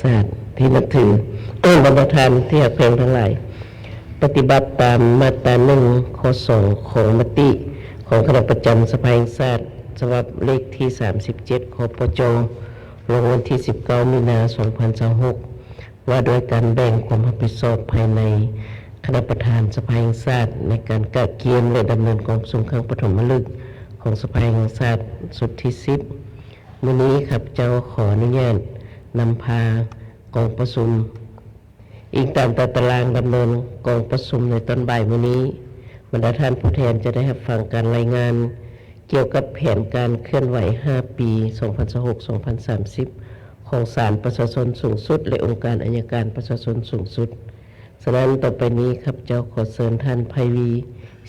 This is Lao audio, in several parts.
ຊາດທີ່ນັບຖື, ບັນດາທ່ານທີ່ຮັກແພງທັງຫຼາຍ, ປະຕິບັດຕາມມາດຕາໜຶ່ງ ຂໍ້ສອງ ຂອງມະຕິຂອງຄະນະປະຈຳສະພາແຫ່ງຊາດ ສະບັບເລກທີສາມສິບເຈັດ ຄປຈ ລົງວັນທີສິບເກົ້າ ມີນາ ສອງພັນຊາວຫົກ ວ່າດ້ວຍການແບ່ງຄວາມຮັບຜິດຊອບພາຍໃນຄະນະປະທານສະພາແຫ່ງຊາດ ໃນການກະກຽມ ແລະ ດຳເນີນກອງປະຊຸມຄັ້ງປະຖົມມະລຶກຂອງສະພາແຫ່ງຊາດຊຸດທີສິບ. ມື້ນີ້ຂ້າພະເຈົ້າຂໍອະນຸຍາດນຳພາກອງປະຊຸມ. ອີງຕາມຕາຕະລາງດຳເນີນກອງປະຊຸມໃນຕອນບ່າຍມື້ນີ້, ບັນດາທ່ານຜູ້ແທນຈະໄດ້ຮັບຟັງການລາຍງານກ່ຽວກັບແຜນການເຄື່ອນໄຫວຫ້າປີ ສອງພັນຊາວຫົກ ສອງພັນສາມສິບ ຂອງສານປະຊາຊົນສູງສຸດ ແລະ ອົງການໄອຍະການປະຊາຊົນສູງສຸດ. ສະນັ້ນ, ຕໍ່ໄປນີ້ ຂ້າພະເຈົ້າຂໍເຊີນທ່ານ ໄພວີ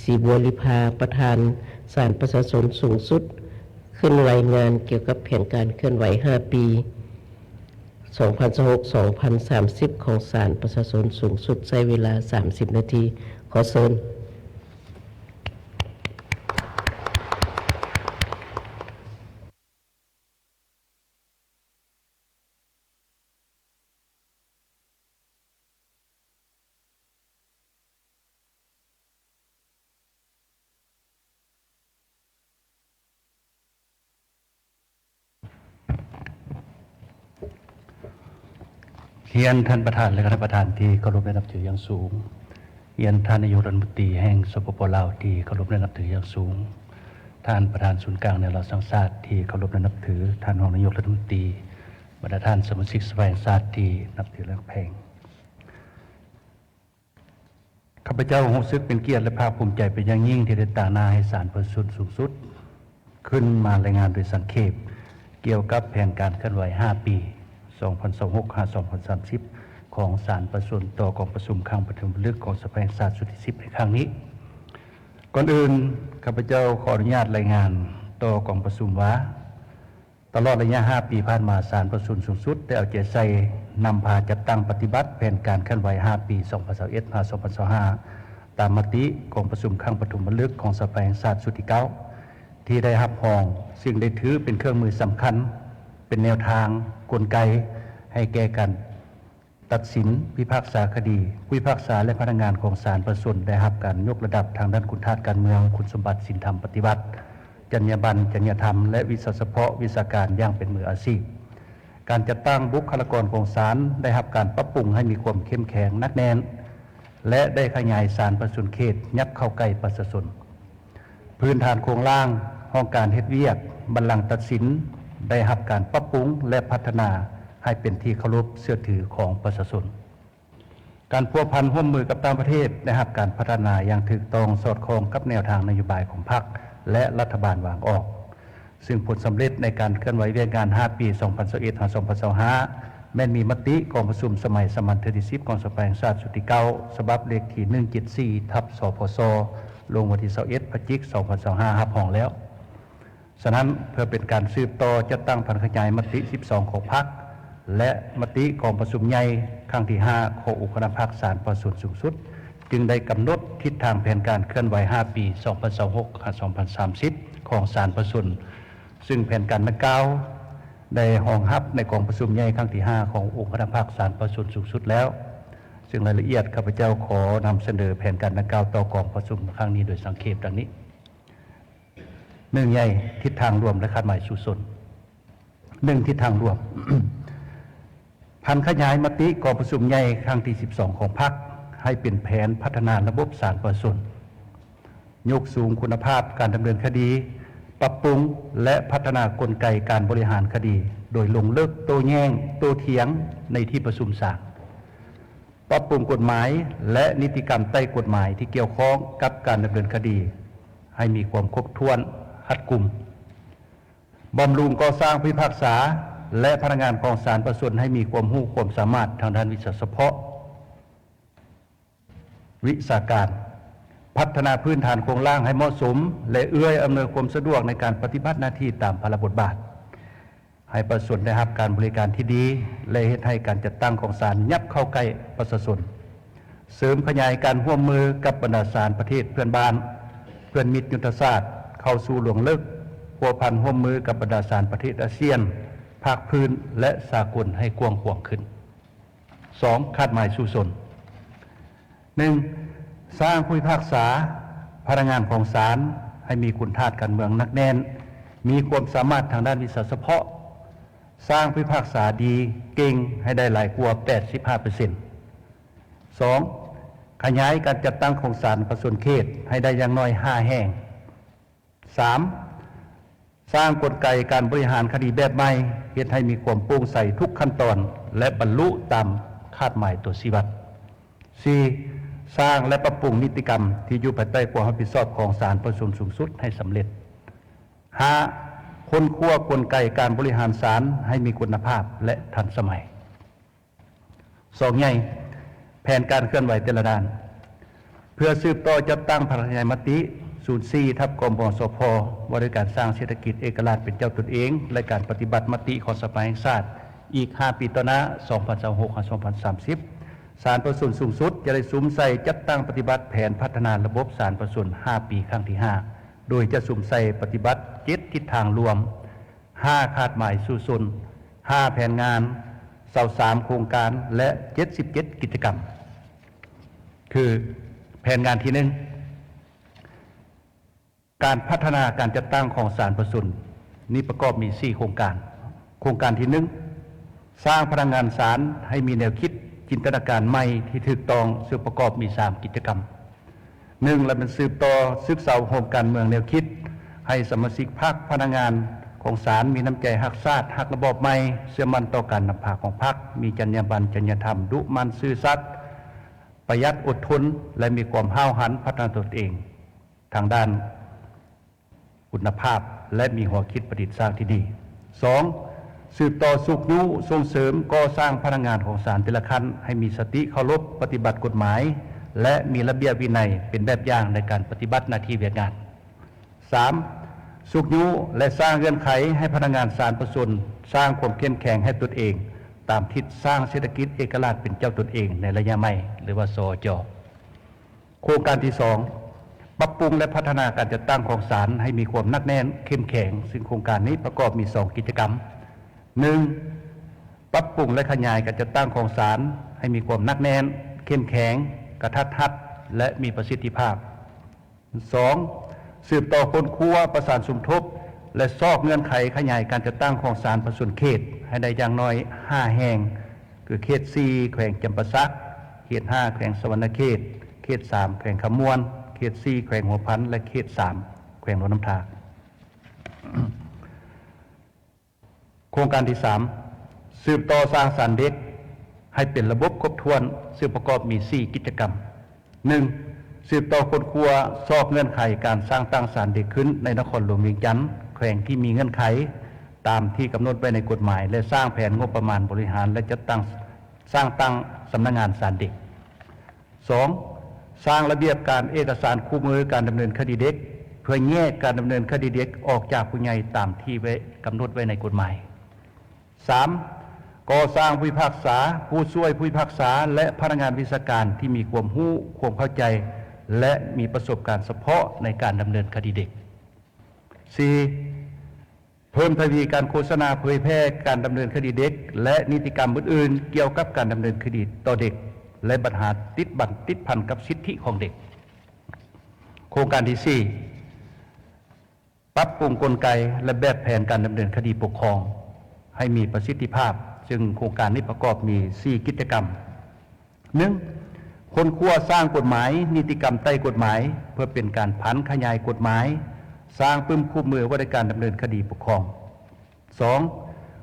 ສີບົວລິພາ, ປະທານສານປະຊາຊົນສູງສຸດ, ຂຶ້ນລາຍງານກ່ຽວກັບແຜນການເຄື່ອນໄຫວຫ້າປີ ສອງພັນຊາວຫົກ ສອງພັນສາມສິບ ຂອງສານປະຊາຊົນສູງສຸດ, ໃຊ້ເວລາສາມສິບນາທີ. ຂໍເຊີນ. ຮຽນທ່ານປະທານ ແລະ ຄະນະປະທານທີ່ເຄົາລົບ ແລະ ນັບຖືຢ່າງສູງ, ຮຽນທ່ານນາຍົກລັດຖະມົນຕີແຫ່ງ ສປປ ລາວ ທີ່ເຄົາລົບ ແລະ ນັບຖືຢ່າງສູງ, ທ່ານປະທານສູນກາງແນວລາວສ້າງຊາດທີ່ເຄົາລົບ ແລະ ນັບຖື, ທ່ານຮອງນາຍົກລັດຖະມົນຕີ, ບັນດາທ່ານສະມາຊິກສະພາແຫ່ງຊາດທີ່ນັບຖື ແລະ ຮັກແພງ. ຂ້າພະເຈົ້າຮູ້ສຶກເປັນກຽດ ແລະ ພາກພູມໃຈເປັນຢ່າງຍິ່ງ ທີ່ໄດ້ຕາງໜ້າໃຫ້ສານປະຊາຊົນສູງສຸດ ຂຶ້ນມາລາຍງານໂດຍສັງເຂບ ກ່ຽວກັບແຜນການເຄື່ອນໄຫວຫ້າປີ ສອງພັນຊາວຫົກ ຫາ ສອງພັນສາມສິບ ຂອງສານປະຊາຊົນຕໍ່ກອງປະຊຸມຄັ້ງປະຖົມມະລຶກຂອງສະພາແຫ່ງຊາດຊຸດທີສິບໃນຄັ້ງນີ້. ກ່ອນອື່ນ, ຂ້າພະເຈົ້າຂໍອະນຸຍາດລາຍງານຕໍ່ກອງປະຊຸມວ່າ, ຕະຫຼອດໄລຍະຫ້າປີຜ່ານມາ, ສານປະຊາຊົນສູງສຸດໄດ້ເອົາໃຈໃສ່ນຳພາຈັດຕັ້ງປະຕິບັດແຜນການເຄື່ອນໄຫວຫ້າປີ ສອງພັນຊາວເອັດ ຫາ ສອງພັນຊາວຫ້າ ຕາມມະຕິກອງປະຊຸມຄັ້ງປະຖົມມະລຶກຂອງສະພາແຫ່ງຊາດຊຸດທີເກົ້າ ທີ່ໄດ້ຮັບຮອງ, ຊຶ່ງໄດ້ຖືເປັນເຄື່ອງມືສຳຄັນ, ເປັນແນວທາງ, ກົນໄກໃຫ້ແກ່ການ ຕັດສິນ, ພິພາກສາຄະດີ, ຜູ້ພິພາກສາ ແລະ ພະນັກງານຂອງສານປະຊາຊົນໄດ້ຮັບການຍົກລະດັບທາງດ້ານຄຸນທາດການເມືອງ, ຄຸນສົມບັດ, ສິນທຳປະຕິວັດ, ຈັນຍາບັນ, ຈັນຍາທຳ ແລະ ວິຊາສະເພາະ, ວິຊາການຢ່າງເປັນມືອາຊີບ. ການຈັດຕັ້ງບຸກຄະລາກອນຂອງສານໄດ້ຮັບການປັບປຸງໃຫ້ມີຄວາມເຂັ້ມແຂງໜັກແໜ້ນ ແລະ ໄດ້ຂະຫຍາຍສານປະຊາຊົນເຂດຍັບເຂົ້າໃກ້ປະຊາຊົນ. ພື້ນຖານໂຄງລ່າງ, ຫ້ອງການເຮັດວຽກ, ບັນລັງຕັດສິນ ໄດ້ຮັບການປັບປຸງ ແລະ ພັດທະນາໃຫ້ເປັນທີ່ເຄົາລົບເຊື່ອຖືຂອງປະຊາຊົນ. ການພົວພັນຮ່ວມມືກັບຕ່າງປະເທດໄດ້ຮັບການພັດທະນາຢ່າງຖືກຕ້ອງ, ສອດຄ່ອງກັບແນວທາງນະໂຍບາຍຂອງພັກ ແລະ ລັດຖະບານວາງອອກ, ຊຶ່ງຜົນສຳເລັດໃນການເຄື່ອນໄຫວວຽກງານຫ້າປີ ສອງພັນຊາວເອັດ ຫາ ສອງພັນຊາວຫ້າ ແມ່ນມີມະຕິກອງປະຊຸມສະໄໝສາມັນເທື່ອທີສິບຂອງສະພາແຫ່ງຊາດຊຸດທີເກົ້າ ສະບັບເລກທີໜຶ່ງເຈັດສີ່ ທັບ ສພຊ ລົງວັນທີຊາວເອັດ ພະຈິກ ສອງພັນຊາວຫ້າ ຮັບຮອງແລ້ວ. ສະນັ້ນ, ເພື່ອເປັນການສືບຕໍ່ຈັດຕັ້ງຜັນຂະຫຍາຍມະຕິສິບສອງຂອງພັກ ແລະ ມະຕິກອງປະຊຸມໃຫຍ່ຄັ້ງທີຫ້າຂອງອົງຄະນະພັກສານປະຊາຊົນສູງສຸດ ຈຶ່ງໄດ້ກຳນົດທິດທາງແຜນການເຄື່ອນໄຫວຫ້າປີ ສອງພັນຊາວຫົກ ຫາ ສອງພັນສາມສິບ ຂອງສານປະຊາຊົນ, ຊຶ່ງແຜນການດັ່ງກ່າວໄດ້ຮອງຮັບໃນກອງປະຊຸມໃຫຍ່ຄັ້ງທີຫ້າຂອງອົງຄະນະພັກສານປະຊາຊົນສູງສຸດແລ້ວ. ຊຶ່ງລາຍລະອຽດ ຂ້າພະເຈົ້າຂໍນຳສະເໜີແຜນການດັ່ງກ່າວຕໍ່ກອງປະຊຸມຄັ້ງນີ້ໂດຍສັງເຂບດັ່ງນີ້. ໜຶ່ງໃຫຍ່, ທິດທາງລວມ ແລະ ຄາດໝາຍສູ້ຊົນ. ໜຶ່ງ, ທິດທາງລວມ. ຜັນຂະຫຍາຍມະຕິກອງປະຊຸມໃຫຍ່ຄັ້ງທີສິບສອງຂອງພັກ ໃຫ້ເປັນແຜນພັດທະນາລະບົບສານປະຊາຊົນ, ຍົກສູງຄຸນນະພາບການດຳເນີນຄະດີ, ປັບປຸງ ແລະ ພັດທະນາກົນໄກການບໍລິຫານຄະດີ ໂດຍລົງເລິກໂຕ້ແຍ້ງ, ໂຕ້ຖຽງໃນທີ່ປະຊຸມສານ, ປັບປຸງກົດໝາຍ ແລະ ນິຕິກຳໃຕ້ກົດໝາຍທີ່ກ່ຽວຂ້ອງກັບການດຳເນີນຄະດີ ໃຫ້ມີຄວາມຄົບຖ້ວນ, ຮັດກຸມ. ບຳລຸງກໍ່ສ້າງຜູ້ພິພາກສາ ແລະ ພະນັກງານຂອງສານປະຊາຊົນໃຫ້ມີຄວາມຮູ້ຄວາມສາມາດທາງດ້ານວິຊາສະເພາະ, ວິຊາການ, ພັດທະນາພື້ນຖານໂຄງລ່າງໃຫ້ເໝາະສົມ ແລະ ເອື້ອອຳນວຍຄວາມສະດວກໃນການປະຕິບັດໜ້າທີ່ຕາມພາລະບົດບາດ. ໃຫ້ປະຊາຊົນໄດ້ຮັບການບໍລິການທີ່ດີ ແລະ ເຮັດໃຫ້ການຈັດຕັ້ງຂອງສານຫຍັບເຂົ້າໃກ້ປະຊາຊົນ. ເສີມຂະຫຍາຍການຮ່ວມມືກັບບັນດາສານປະເທດເພື່ອນບ້ານ, ເພື່ອນມິດຍຸດທະສາດ, ເຂົ້າສູ່ລວງເລິກ, ພົວພັນຮ່ວມມືກັບບັນດາສານປະເທດອາຊຽນ, ພາກພື້ນ ແລະ ສາກົນໃຫ້ກວ້າງຂວາງຂຶ້ນ. ສອງ ຄາດໝາຍສູ້ຊົນ. ໜຶ່ງ ສ້າງຜູ້ພິພາກສາ, ພະນັກງານຂອງສານໃຫ້ມີຄຸນທາດການເມືອງໜັກແໜ້ນ, ມີຄວາມສາມາດທາງດ້ານວິຊາສະເພາະ, ສ້າງຜູ້ພິພາກສາດີເກັ່ງໃຫ້ໄດ້ຫຼາຍກວ່າແປດສິບຫ້າເປີເຊັນ. ສອງ ຂະຫຍາຍການຈັດຕັ້ງຂອງສານປະຊາຊົນເຂດໃຫ້ໄດ້ຢ່າງໜ້ອຍຫ້າແຫ່ງ. ສາມ ສ້າງກົນໄກການບໍລິຫານຄະດີແບບໃໝ່, ເຮັດໃຫ້ມີຄວາມໂປ່ງໃສທຸກຂັ້ນຕອນ ແລະ ບັນລຸຕາມຄາດໝາຍຕົວຊີ້ວັດ. ສີ່ ສ້າງ ແລະ ປັບປຸງນິຕິກຳທີ່ຢູ່ພາຍໃຕ້ຄວາມຮັບຜິດຊອບຂອງສານປະຊາຊົນສູງສຸດໃຫ້ສຳເລັດ. ຫ້າ ຄົ້ນຄວ້າກົນໄກການບໍລິຫານສານໃຫ້ມີຄຸນນະພາບ ແລະ ທັນສະໄໝ. ສອງໃຫຍ່ ແຜນການເຄື່ອນໄຫວແຕ່ລະດ້ານ. ເພື່ອສືບຕໍ່ຈັດຕັ້ງພະລາຊະຍານມະຕິ ສູນສີ່ ທັບ ກມສພ ວ່າດ້ວຍການສ້າງເສດຖະກິດເອກະລາດເປັນເຈົ້າຕົນເອງ ແລະ ການປະຕິບັດມະຕິຂອງສະພາແຫ່ງຊາດ ອີກຫ້າປີຕໍ່ໜ້າ ສອງພັນຊາວຫົກ ຫາ ສອງພັນສາມສິບ, ສານປະຊາຊົນສູງສຸດຈະໄດ້ສຸມໃສ່ຈັດຕັ້ງປະຕິບັດແຜນພັດທະນາລະບົບສານປະຊາຊົນຫ້າປີຄັ້ງທີຫ້າ ໂດຍຈະສຸມໃສ່ປະຕິບັດເຈັດທິດທາງລວມ, ຫ້າຄາດໝາຍສູ້ຊົນ, ຫ້າແຜນງານ, ຊາວສາມໂຄງການ ແລະ ເຈັດສິບເຈັດກິດຈະກຳ. ຄື ແຜນງານທີໜຶ່ງ ການພັດທະນາການຈັດຕັ້ງຂອງສານປະຊາຊົນນີ້ປະກອບມີສີ່ໂຄງການ. ໂຄງການທີໜຶ່ງ ສ້າງພະນັກງານສານໃຫ້ມີແນວຄິດ, ຈິນຕະນາການໃໝ່ທີ່ຖືກຕ້ອງ, ເຊິ່ງປະກອບມີສາມກິດຈະກຳ. ໜຶ່ງ ລະແມ່ນສືບຕໍ່ສຶກສາອົບຮົມການເມືອງແນວຄິດ ໃຫ້ສະມາຊິກພັກ, ພະນັກງານຂອງສານມີນ້ຳໃຈຮັກຊາດ, ຮັກລະບອບໃໝ່, ເຊື່ອໝັ້ນຕໍ່ການນຳພາຂອງພັກ, ມີຈັນຍາບັນ, ຈັນຍາທຳ, ດຸໝັ່ນ, ຊື່ສັດ, ປະຢັດ, ອົດທົນ ແລະ ມີຄວາມຫ້າວຫັນພັດທະນາຕົນເອງທາງດ້ານຄຸນນະພາບ ແລະ ມີຫົວຄິດປະດິດສ້າງທີ່ດີ. ສອງ ສືບຕໍ່ຊຸກຍູ້ສົ່ງເສີມກໍ່ສ້າງພະນັກງານຂອງສານແຕ່ລະຂັ້ນໃຫ້ມີສະຕິເຄົາລົບປະຕິບັດກົດໝາຍ ແລະ ມີລະບຽບວິໄນເປັນແບບຢ່າງໃນການປະຕິບັດໜ້າທີ່ວຽກງານ. ສາມ ຊຸກຍູ້ ແລະ ສ້າງເງື່ອນໄຂໃຫ້ພະນັກງານສານປະຊາຊົນສ້າງຄວາມເຂັ້ມແຂງໃຫ້ຕົນເອງ ຕາມທິດສ້າງເສດຖະກິດເອກະລາດເປັນເຈົ້າຕົນເອງໃນໄລຍະໃໝ່ ຫຼືວ່າ ສອຈ. ໂຄງການທີສອງ ປັບປຸງ ແລະ ພັດທະນາການຈັດຕັ້ງຂອງສານໃຫ້ມີຄວາມໜັກແໜ້ນ, ເຂັ້ມແຂງ, ຊຶ່ງໂຄງການນີ້ປະກອບມີສອງກິດຈະກຳ. ໜຶ່ງ ປັບປຸງ ແລະ ຂະຫຍາຍການຈັດຕັ້ງຂອງສານໃຫ້ມີຄວາມໜັກແໜ້ນ, ເຂັ້ມແຂງ, ກະທັດຮັດ ແລະ ມີປະສິດທິພາບ. ສອງ ສືບຕໍ່ຄົ້ນຄວ້າ, ປະສານສົມທົບ ແລະ ຊອກເງື່ອນໄຂຂະຫຍາຍການຈັດຕັ້ງຂອງສານປະຊາຊົນເຂດໃຫ້ໄດ້ຢ່າງໜ້ອຍຫ້າແຫ່ງ ຄື ເຂດສີ່ ແຂວງຈຳປາສັກ, ເຂດຫ້າ ແຂວງສະຫວັນນະເຂດ, ເຂດສາມ ແຂວງຄຳມ່ວນ, ເຂດສີ່ ແຂວງຫົວພັນ ແລະ ເຂດສາມ ແຂວງຫຼວງນ້ຳທາ. ໂຄງການທີສາມ ສືບຕໍ່ສ້າງສານເດັກໃຫ້ເປັນລະບົບຄົບຖ້ວນ, ເຊິ່ງປະກອບມີສີ່ກິດຈະກຳ. ໜຶ່ງ ສືບຕໍ່ຄົ້ນຄວ້າຊອກເງື່ອນໄຂການສ້າງຕັ້ງສານເດັກຂຶ້ນໃນນະຄອນຫຼວງວຽງຈັນ, ແຂວງທີ່ມີເງື່ອນໄຂຕາມທີ່ກຳນົດໄວ້ໃນກົດໝາຍ ແລະ ສ້າງແຜນງົບປະມານບໍລິຫານ ແລະ ຈັດຕັ້ງ ສ້າງຕັ້ງສຳນັກງານສານເດັກ. ສອງ ສ້າງລະບຽບການເອກະສານຄູ່ມືການດຳເນີນຄະດີເດັກ ເພື່ອແຍກການດຳເນີນຄະດີເດັກອອກຈາກຜູ້ໃຫຍ່ຕາມທີ່ໄວ້ ກຳນົດໄວ້ໃນກົດໝາຍ. ສາມ ກໍ່ສ້າງຜູ້ພິພາກສາ, ຜູ້ຊ່ວຍຜູ້ພິພາກສາ ແລະ ພະນັກງານວິຊາການທີ່ມີຄວາມຮູ້, ຄວາມເຂົ້າໃຈ ແລະ ມີປະສົບການສະເພາະໃນການດຳເນີນຄະດີເດັກ. ສີ່ ເພີ່ມທະວີການໂຄສະນາເຜີຍແຜ່ການດຳເນີນຄະດີເດັກ ແລະ ນິຕິກຳອື່ນໆກ່ຽວກັບການດຳເນີນຄະດີຕໍ່ເດັກ ແລະ ບັນຫາຕິດບັນຕິດພັນກັບສິດທິຂອງເດັກ. ໂຄງການທີສີ່ ປັບປຸງກົນໄກ ແລະ ແບບແຜນການດຳເນີນຄະດີປົກຄອງໃຫ້ມີປະສິດທິພາບ, ເຊິ່ງໂຄງການນີ້ປະກອບມີສີ່ກິດຈະກຳ. ໜຶ່ງ ຄົ້ນຄວ້າສ້າງກົດໝາຍ, ນິຕິກຳໃຕ້ກົດໝາຍ ເພື່ອເປັນການຜັນຂະຫຍາຍກົດໝາຍ, ສ້າງປຶ້ມຄູ່ມືວ່າດ້ວຍການດຳເນີນຄະດີປົກຄອງ. ສອງ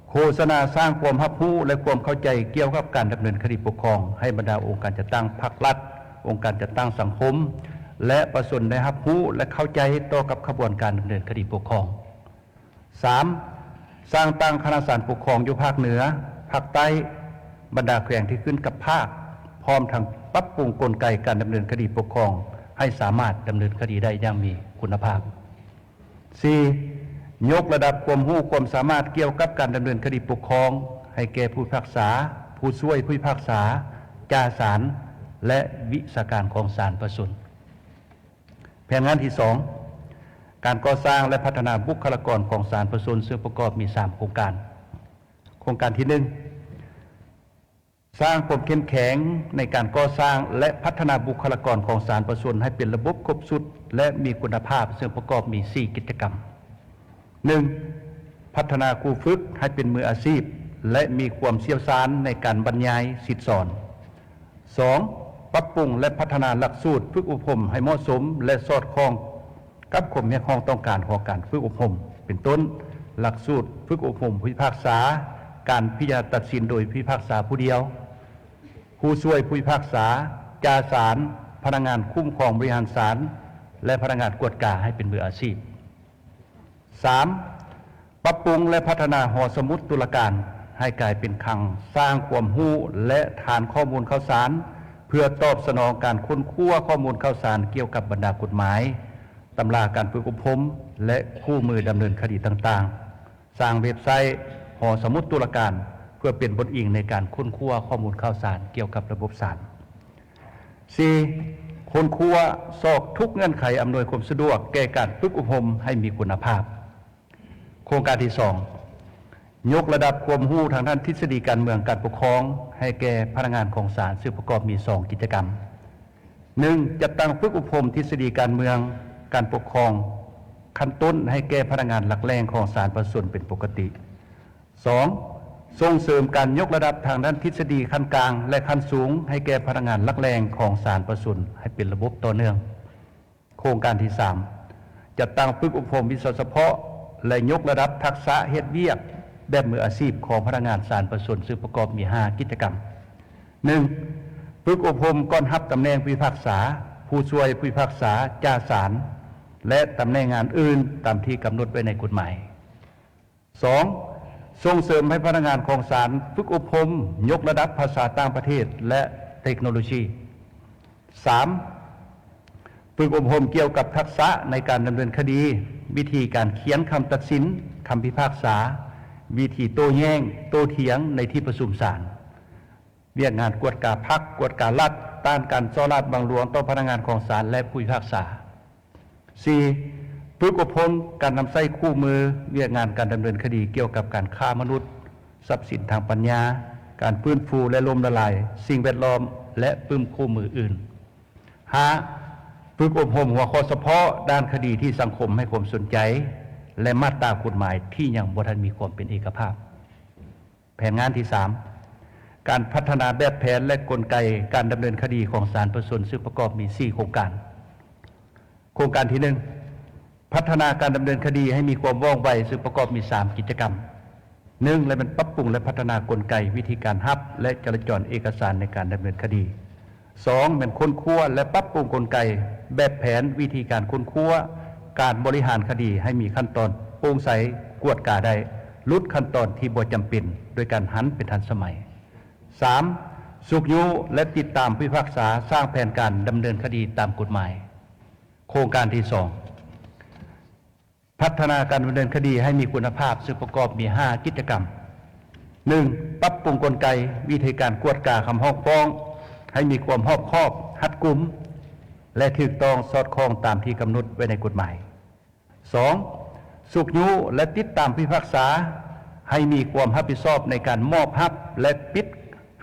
ໂຄສະນາສ້າງຄວາມຮັບຮູ້ ແລະ ຄວາມເຂົ້າໃຈກ່ຽວກັບການດຳເນີນຄະດີປົກຄອງ ໃຫ້ບັນດາອົງການຈັດຕັ້ງພັກລັດ, ອົງການຈັດຕັ້ງສັງຄົມ ແລະ ປະຊາຊົນໄດ້ຮັບຮູ້ ແລະ ເຂົ້າໃຈຕໍ່ກັບຂະບວນການດຳເນີນຄະດີປົກຄອງ. ສາມ ສ້າງຕັ້ງຄະນະສານປົກຄອງຢູ່ພາກເໜືອ, ພາກໃຕ້, ບັນດາແຂວງທີ່ຂຶ້ນກັບພາກ, ພ້ອມທັງປັບປຸງກົນໄກການດຳເນີນຄະດີປົກຄອງໃຫ້ສາມາດດຳເນີນຄະດີໄດ້ຢ່າງມີຄຸນນະພາບ. ສີ່ ຍົກລະດັບຄວາມຮູ້ຄວາມສາມາດກ່ຽວກັບການດຳເນີນຄະດີປົກຄອງໃຫ້ແກ່ຜູ້ພິພາກສາ, ຜູ້ຊ່ວຍຜູ້ພິພາກສາ, ຈ່າສານ ແລະ ວິຊາການຂອງສານປະຊາຊົນ. ແຜນງານທີສອງ ການກໍ່ສ້າງ ແລະ ພັດທະນາບຸກຄະລາກອນຂອງສານປະຊາຊົນ ເຊິ່ງປະກອບມີສາມໂຄງການ. ໂຄງການທີໜຶ່ງ ສ້າງຄວາມເຂັ້ມແຂງໃນການກໍ່ສ້າງ ແລະ ພັດທະນາບຸກຄະລາກອນຂອງສານປະຊາຊົນໃຫ້ເປັນລະບົບຄົບຊຸດ ແລະ ມີຄຸນນະພາບ, ເຊິ່ງປະກອບມີສີ່ກິດຈະກຳ. ໜຶ່ງ, ພັດທະນາຄູຝຶກໃຫ້ເປັນມືອາຊີບ ແລະ ມີຄວາມຊ່ຽວຊານໃນການບັນຍາຍສິດສອນ. ສອງ, ປັບປຸງ ແລະ ພັດທະນາຫຼັກສູດຝຶກອົບຮົມໃຫ້ເໝາະສົມ ແລະ ສອດຄ່ອງກັບຄວາມຮຽກຮ້ອງຕ້ອງການຂອງການຝຶກອົບຮົມ, ເປັນຕົ້ນ, ຫຼັກສູດຝຶກອົບຮົມຜູ້ພິພາກສາ, ການພິຈາລະນາຕັດສິນໂດຍຜູ້ພິພາກສາຜູ້ດຽວ, ຜູ້ຊ່ວຍຜູ້ພິພາກສາ, ຈ່າສານ, ພະນັກງານຄຸ້ມຄອງບໍລິຫານສານ ແລະ ພະນັກງານກວດກາໃຫ້ເປັນມືອາຊີບ. ສາມ, ປັບປຸງ ແລະ ພັດທະນາຫໍສະໝຸດຕຸລາການໃຫ້ກາຍເປັນຄັງສ້າງຄວາມຮູ້ ແລະ ຖານຂໍ້ມູນຂ່າວສານ ເພື່ອຕອບສະໜອງການຄົ້ນຄວ້າຂໍ້ມູນຂ່າວສານກ່ຽວກັບບັນດາກົດໝາຍ, ຕຳລາການຝຶກອົບຮົມ ແລະ ຄູ່ມືດຳເນີນຄະດີຕ່າງໆ. ສ້າງເວັບໄຊຫໍສະໝຸດຕຸລາການ ເພື່ອເປັນບົດອີງໃນການຄົ້ນຄວ້າຂໍ້ມູນຂ່າວສານກ່ຽວກັບລະບົບສານ. ສີ່, ຄົ້ນຄວ້າຊອກທຸກເງື່ອນໄຂອຳນວຍຄວາມສະດວກແກ່ການຝຶກອົບຮົມໃຫ້ມີຄຸນນະພາບ. ໂຄງການທີສອງ, ຍົກລະດັບຄວາມຮູ້ທາງດ້ານທິດສະດີການເມືອງການປົກຄອງໃຫ້ແກ່ພະນັກງານຂອງສານ ຊຶ່ງປະກອບມີສອງກິດຈະກຳ. ໜຶ່ງ, ຈັດຕັ້ງຝຶກອົບຮົມທິດສະດີການເມືອງການປົກຄອງຂັ້ນຕົ້ນໃຫ້ແກ່ພະນັກງານຫຼັກແຫຼ່ງຂອງສານປະຊາຊົນເປັນປົກກະຕິ. ສອງ, ສົ່ງເສີມການຍົກລະດັບທາງດ້ານທິດສະດີຂັ້ນກາງ ແລະ ຂັ້ນສູງໃຫ້ແກ່ພະນັກງານຫຼັກແຫຼ່ງຂອງສານປະຊາຊົນໃຫ້ເປັນລະບົບຕໍ່ເນື່ອງ. ໂຄງການທີສາມ, ຈັດຕັ້ງຝຶກອົບຮົມວິຊາສະເພາະ ແລະ ຍົກລະດັບທັກສະເຮັດວຽກແບບມືອາຊີບຂອງພະນັກງານສານປະຊາຊົນ ຊຶ່ງປະກອບມີຫ້າກິດຈະກຳ. ໜຶ່ງ, ຝຶກອົບຮົມກ່ອນຮັບຕຳແໜ່ງຜູ້ພິພາກສາ, ຜູ້ຊ່ວຍຜູ້ພິພາກສາ, ຈ່າສານ ແລະ ຕຳແໜ່ງງານອື່ນຕາມທີ່ກຳນົດໄວ້ໃນກົດໝາຍ. ສອງ, ສົ່ງເສີມໃຫ້ພະນັກງານຂອງສານຝຶກອົບຮົມຍົກລະດັບພາສາຕ່າງປະເທດ ແລະ ເຕັກໂນໂລຊີ. ສາມ, ຝຶກອົບຮົມກ່ຽວກັບທັກສະໃນການດຳເນີນຄະດີ, ວິທີການຂຽນຄຳຕັດສິນ, ຄຳພິພາກສາ, ວິທີໂຕ້ແຍ້ງ, ໂຕ້ຖຽງໃນທີ່ປະຊຸມສານ. ວຽກງານກວດກາພັກ, ກວດກາລັດ, ຕ້ານການສໍ້ລາດບັງຫຼວງຕໍ່ພະນັກງານຂອງສານ ແລະ ຜູ້ພິພາກສາ. ສີ່, ຝຶກອົບຮົມການນຳໃຊ້ຄູ່ມືວຽກງານການດຳເນີນຄະດີກ່ຽວກັບການຄ້າມະນຸດ, ຊັບສິນທາງປັນຍາ, ການຟື້ນຟູ ແລະ ລົ້ມລະລາຍສິ່ງແວດລ້ອມ ແລະ ປຶ້ມຄູ່ມືອື່ນ. ຫ້າ, ຝຶກອົບຮົມຫົວຂໍ້ສະເພາະດ້ານຄະດີທີ່ສັງຄົມໃຫ້ຄວາມສົນໃຈ ແລະ ມາດຕາກົດໝາຍທີ່ຍັງບໍ່ທັນມີຄວາມເປັນເອກະພາບ. ແຜນງານທີສາມ, ການພັດທະນາແບບແຜນ ແລະ ກົນໄກການດຳເນີນຄະດີຂອງສານປະຊາຊົນ ຊຶ່ງປະກອບມີສີ່ໂຄງການ. ໂຄງການທີໜຶ່ງ, ພັດທະນາການດຳເນີນຄະດີໃຫ້ມີຄວາມວ່ອງໄວ ຊຶ່ງປະກອບມີສາມກິດຈະກຳ. ໜຶ່ງ, ແລະ ແມ່ນປັບປຸງ ແລະ ພັດທະນາກົນໄກວິທີການຮັບ ແລະ ຈະລາຈອນເອກະສານໃນການດຳເນີນຄະດີ. ສອງ, ແມ່ນຄົ້ນຄວ້າ ແລະ ປັບປຸງກົນໄກແບບແຜນວິທີການຄົ້ນຄວ້າການບໍລິຫານຄະດີໃຫ້ມີຂັ້ນຕອນໂປ່ງໃສ, ກວດກາໄດ້, ຫຼຸດຂັ້ນຕອນທີ່ບໍ່ຈຳເປັນ ໂດຍການຫັນເປັນທັນສະໄໝ. ສາມ, ຊຸກຍູ້ ແລະ ຕິດຕາມຜູ້ພິພາກສາ, ສ້າງແຜນການດຳເນີນຄະດີຕາມກົດໝາຍ. ໂຄງການທີສອງ, ພັດທະນາການດຳເນີນຄະດີໃຫ້ມີຄຸນນະພາບ ຊຶ່ງປະກອບມີຫ້າກິດຈະກຳ. ໜຶ່ງ, ປັບປຸງກົນໄກວິທີການກວດກາຄຳຮ້ອງຟ້ອງໃຫ້ມີຄວາມຮອບຄອບ, ຮັດກຸມ ແລະ ຖືກຕ້ອງສອດຄ່ອງຕາມທີ່ກຳນົດໄວ້ໃນກົດໝາຍ. ສອງ, ຊຸກຍູ້ ແລະ ຕິດຕາມຜູ້ພິພາກສາໃຫ້ມີຄວາມຮັບຜິດຊອບໃນການມອບຮັບ ແລະ ປິດ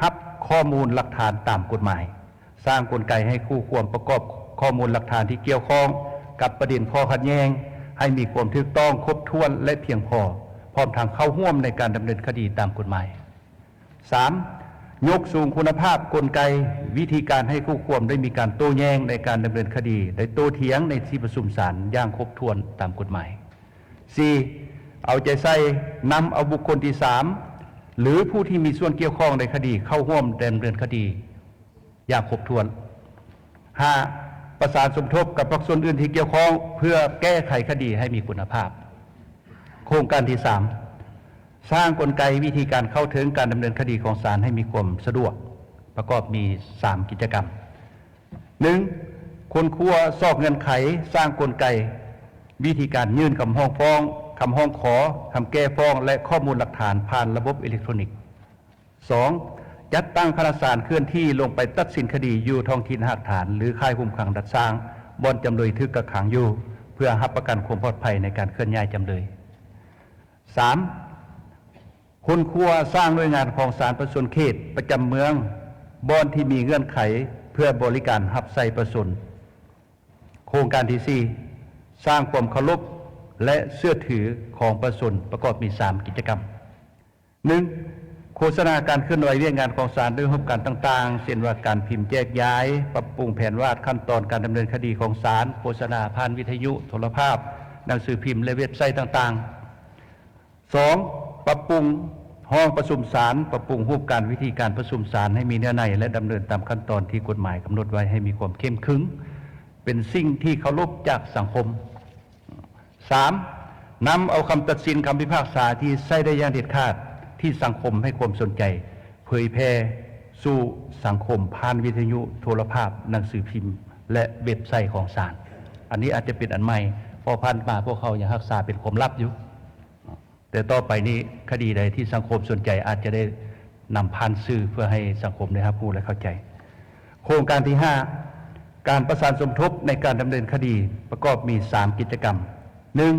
ຮັບຂໍ້ມູນຫຼັກຖານຕາມກົດໝາຍ. ສ້າງກົນໄກໃຫ້ຄູ່ຄວາມປະກອບຂໍ້ມູນຫຼັກຖານທີ່ກ່ຽວຂ້ອງກັບປະເດັນຂໍ້ຂັດແຍ່ງໃຫ້ມີຄວາມຖືກຕ້ອງ, ຄົບຖ້ວນ ແລະ ພຽງພໍ, ພ້ອມທັງເຂົ້າຮ່ວມໃນການດຳເນີນຄະດີຕາມກົດໝາຍ. ສາມ, ຍົກສູງຄຸນນະພາບກົນໄກວິທີການໃຫ້ຄູ່ຄວາມໄດ້ມີການໂຕ້ແຍ້ງໃນການດຳເນີນຄະດີ ໄດ້ໂຕ້ຖຽງໃນທີ່ປະຊຸມສານຢ່າງຄົບຖ້ວນຕາມກົດໝາຍ. ສີ່, ເອົາໃຈໃສ່ນຳເອົາບຸກຄົນທີສາມ ຫຼື ຜູ້ທີ່ມີສ່ວນກ່ຽວຂ້ອງໃນຄະດີເຂົ້າຮ່ວມດຳເນີນຄະດີ ຢ່າງຄົບຖ້ວນ. ຫ້າ, ປະສານສົມທົບກັບພາກສ່ວນອື່ນທີ່ກ່ຽວຂ້ອງ ເພື່ອແກ້ໄຂຄະດີໃຫ້ມີຄຸນນະພາບ. ໂຄງການທີສາມ, ສ້າງກົນໄກວິທີການເຂົ້າເຖິງການດຳເນີນຄະດີຂອງສານໃຫ້ມີຄວາມສະດວກ, ປະກອບມີສາມກິດຈະກຳ. ໜຶ່ງ, ຄົ້ນຄວ້າຊອກເງື່ອນໄຂ, ສ້າງກົນໄກວິທີການຍື່ນຄຳຮ້ອງຟ້ອງ, ຄຳຮ້ອງຂໍ, ຄຳແກ້ຟ້ອງ ແລະ ຂໍ້ມູນຫຼັກຖານຜ່ານລະບົບເອເລັກໂທຣນິກ. ສອງ, ຈັດຕັ້ງຄະນະສານເຄື່ອນທີ່ລົງໄປຕັດສິນຄະດີຢູ່ທ້ອງຖິ່ນຮາກຖານ ຫຼື ຄ້າຍຄຸມຂັງດັດສ້າງ ບ່ອນຈຳເລີຍຖືກກັກຂັງຢູ່ ເພື່ອຮັບປະກັນຄວາມປອດໄພໃນການເຄື່ອນຍ້າຍຈຳເລີຍ. ສາມ, ຄົ້ນຄວ້າສ້າງໜ່ວຍງານຂອງສານປະຊາຊົນເຂດປະຈຳເມືອງ ບ່ອນທີ່ມີເງື່ອນໄຂເພື່ອບໍລິການຮັບໃຊ້ປະຊາຊົນ. ໂຄງການທີສີ່ ສ້າງຄວາມເຄົາລົບ ແລະ ເຊື່ອຖືຂອງປະຊາຊົນ ປະກອບມີສາມກິດຈະກຳ. ໜຶ່ງ ໂຄສະນາການເຄື່ອນໄຫວວຽກງານຂອງສານດ້ວຍຮູບການຕ່າງໆ ເຊັ່ນວ່າ ການພິມແຈກຢາຍ, ປັບປຸງແຜນວາດຂັ້ນຕອນການດຳເນີນຄະດີຂອງສານ, ໂຄສະນາຜ່ານວິທະຍຸ, ໂທລະພາບ, ໜັງສືພິມ ແລະ ເວັບໄຊຕ່າງໆ. ສອງ ປັບປຸງຫ້ອງປະຊຸມສານ, ປັບປຸງຮູບການວິທີການປະຊຸມສານໃຫ້ມີເນື້ອໃນ ແລະ ດຳເນີນຕາມຂັ້ນຕອນທີ່ກົດໝາຍກຳນົດໄວ້ໃຫ້ມີຄວາມເຄັ່ງຕຶງ, ເປັນສິ່ງທີ່ເຄົາລົບຈາກສັງຄົມ. ສາມ ນຳເອົາຄຳຕັດສິນ, ຄຳພິພາກສາທີ່ໃຊ້ໄດ້ຢ່າງເດັດຂາດ ທີ່ສັງຄົມໃຫ້ຄວາມສົນໃຈ ເຜີຍແຜ່ສູ່ສັງຄົມຜ່ານວິທະຍຸ, ໂທລະພາບ, ໜັງສືພິມ ແລະ ເວັບໄຊຂອງສານ. ອັນນີ້ອາດຈະເປັນອັນໃໝ່, ເພາະຜ່ານມາພວກເຮົາຍັງຮັກສາເປັນຄວາມລັບຢູ່. ແຕ່ຕໍ່ໄປນີ້ ຄະດີໃດທີ່ສັງຄົມສົນໃຈ ອາດຈະໄດ້ນຳຜ່ານສື່ເພື່ອໃຫ້ສັງຄົມໄດ້ຮັບຮູ້ ແລະ ເຂົ້າໃຈ. ໂຄງການທີຫ້າ ການປະສານສົມທົບໃນການດຳເນີນຄະດີ ປະກອບມີສາມກິດຈະກຳ. ໜຶ່ງ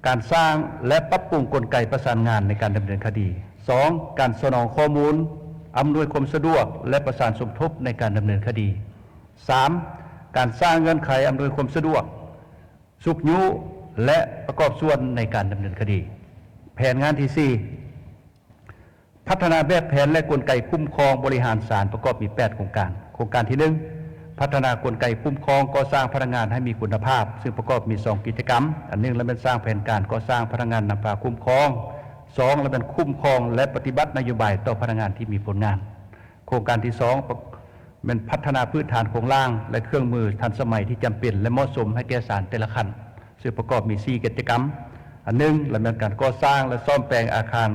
ການສ້າງ ແລະ ປັບປຸງກົນໄກປະສານງານໃນການດຳເນີນຄະດີ. ສອງ ການສະໜອງຂໍ້ມູນ, ອຳນວຍຄວາມສະດວກ ແລະ ປະສານສົມທົບໃນການດຳເນີນຄະດີ. ສາມ ການສ້າງເງື່ອນໄຂອຳນວຍຄວາມສະດວກ, ຊຸກຍູ້ ແລະ ປະກອບສ່ວນໃນການດຳເນີນຄະດີ. ແຜນງານທີສີ່ ພັດທະນາແບບແຜນ ແລະ ກົນໄກຄຸ້ມຄອງບໍລິຫານສານ ປະກອບມີແປດໂຄງການ. ໂຄງການທີໜຶ່ງ ພັດທະນາກົນໄກຄຸ້ມຄອງກໍ່ສ້າງພະນັກງານໃຫ້ມີຄຸນນະພາບ, ຊຶ່ງປະກອບມີສອງກິດຈະກຳ. ອັນໜຶ່ງລະແມ່ນສ້າງແຜນການກໍ່ສ້າງພະນັກງານນຳພາຄຸ້ມຄອງ, ສອງລະແມ່ນຄຸ້ມຄອງ ແລະ ປະຕິບັດນະໂຍບາຍຕໍ່ພະນັກງານທີ່ມີຜົນງານ. ໂຄງການທີສອງ ແມ່ນພັດທະນາພື້ນຖານໂຄງລ່າງ ແລະ ເຄື່ອງມືທັນສະໄໝທີ່ຈຳເປັນ ແລະ ເໝາະສົມໃຫ້ແກ່ສານແຕ່ລະຂັ້ນ, ຊຶ່ງປະກອບມີສີ່ກິດຈະກຳ. ອັນໜຶ່ງລະແມ່ນການກໍ່ສ້າງ ແລະ ສ້ອມແປງອາຄານ,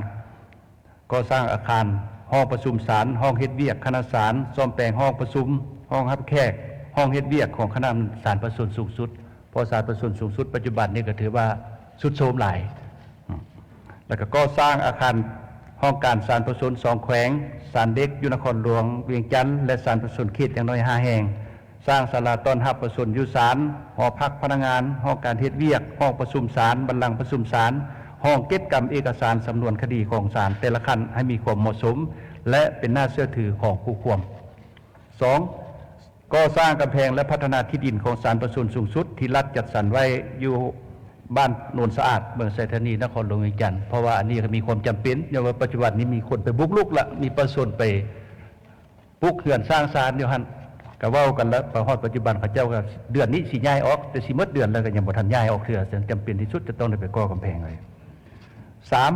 ກໍ່ສ້າງອາຄານຫ້ອງປະຊຸມສານ, ຫ້ອງເຮັດວຽກຄະນະສານ, ສ້ອມແປງຫ້ອງປະຊຸມ, ຫ້ອງຮັບແຂກ, ຫ້ອງເຮັດວຽກຂອງຄະນະສານປະຊາຊົນສູງສຸດ, ເພາະສານປະຊາຊົນສູງສຸດປັດຈຸບັນນີ້ກໍຖືວ່າຊຸດໂຊມຫຼາຍ. ແລ້ວກໍກໍ່ສ້າງອາຄານຫ້ອງການສານປະຊາຊົນສອງແຂວງ, ສານເດັກຢູ່ນະຄອນຫຼວງວຽງຈັນ ແລະ ສານປະຊາຊົນເຂດຢ່າງໜ້ອຍຫ້າແຫ່ງ, ສ້າງສາລາຕ້ອນຮັບປະຊາຊົນຢູ່ສານ, ຫໍພັກພະນັກງານ, ຫ້ອງການເຮັດວຽກ, ຫ້ອງປະຊຸມສານ, ບັນລັງປະຊຸມສານ, ຫ້ອງເກັບກຳເອກະສານສຳນວນຄະດີຂອງສານແຕ່ລະຂັ້ນໃຫ້ມີຄວາມເໝາະສົມ ແລະ ເປັນໜ້າເຊື່ອຖືຂອງຄູ່ຄວາມ. ສອງ ກໍ່ສ້າງກຳແພງ ແລະ ພັດທະນາທີ່ດິນຂອງສານປະຊາຊົນສູງສຸດທີ່ລັດຈັດສັນໄວ້ຢູ່ບ້ານໂນນສະອາດ ເມືອງໄຊທານີ ນະຄອນຫຼວງວຽງຈັນ, ເພາະວ່າອັນນີ້ກໍມີຄວາມຈຳເປັນ ຍ້ອນວ່າປັດຈຸບັນນີ້ມີຄົນໄປບຸກລຸກລະ ມີປະຊາຊົນໄປປຸກເຮືອນສ້າງສານຢູ່ຫັ້ນ. ກໍເວົ້າກັນລະ ໄປຮອດປັດຈຸບັນເຂົາເຈົ້າກໍເດືອນນີ້ຊິຍ້າຍອອກ, ແຕ່ຊິໝົດເດືອນແລ້ວກໍຍັງບໍ່ທັນຍ້າຍອອກເທື່ອ, ສະນັ້ນຈຳເປັນທີ່ສຸດຈະຕ້ອງໄດ້ໄປກໍ່ກຳແພງເລີຍ. ສາມ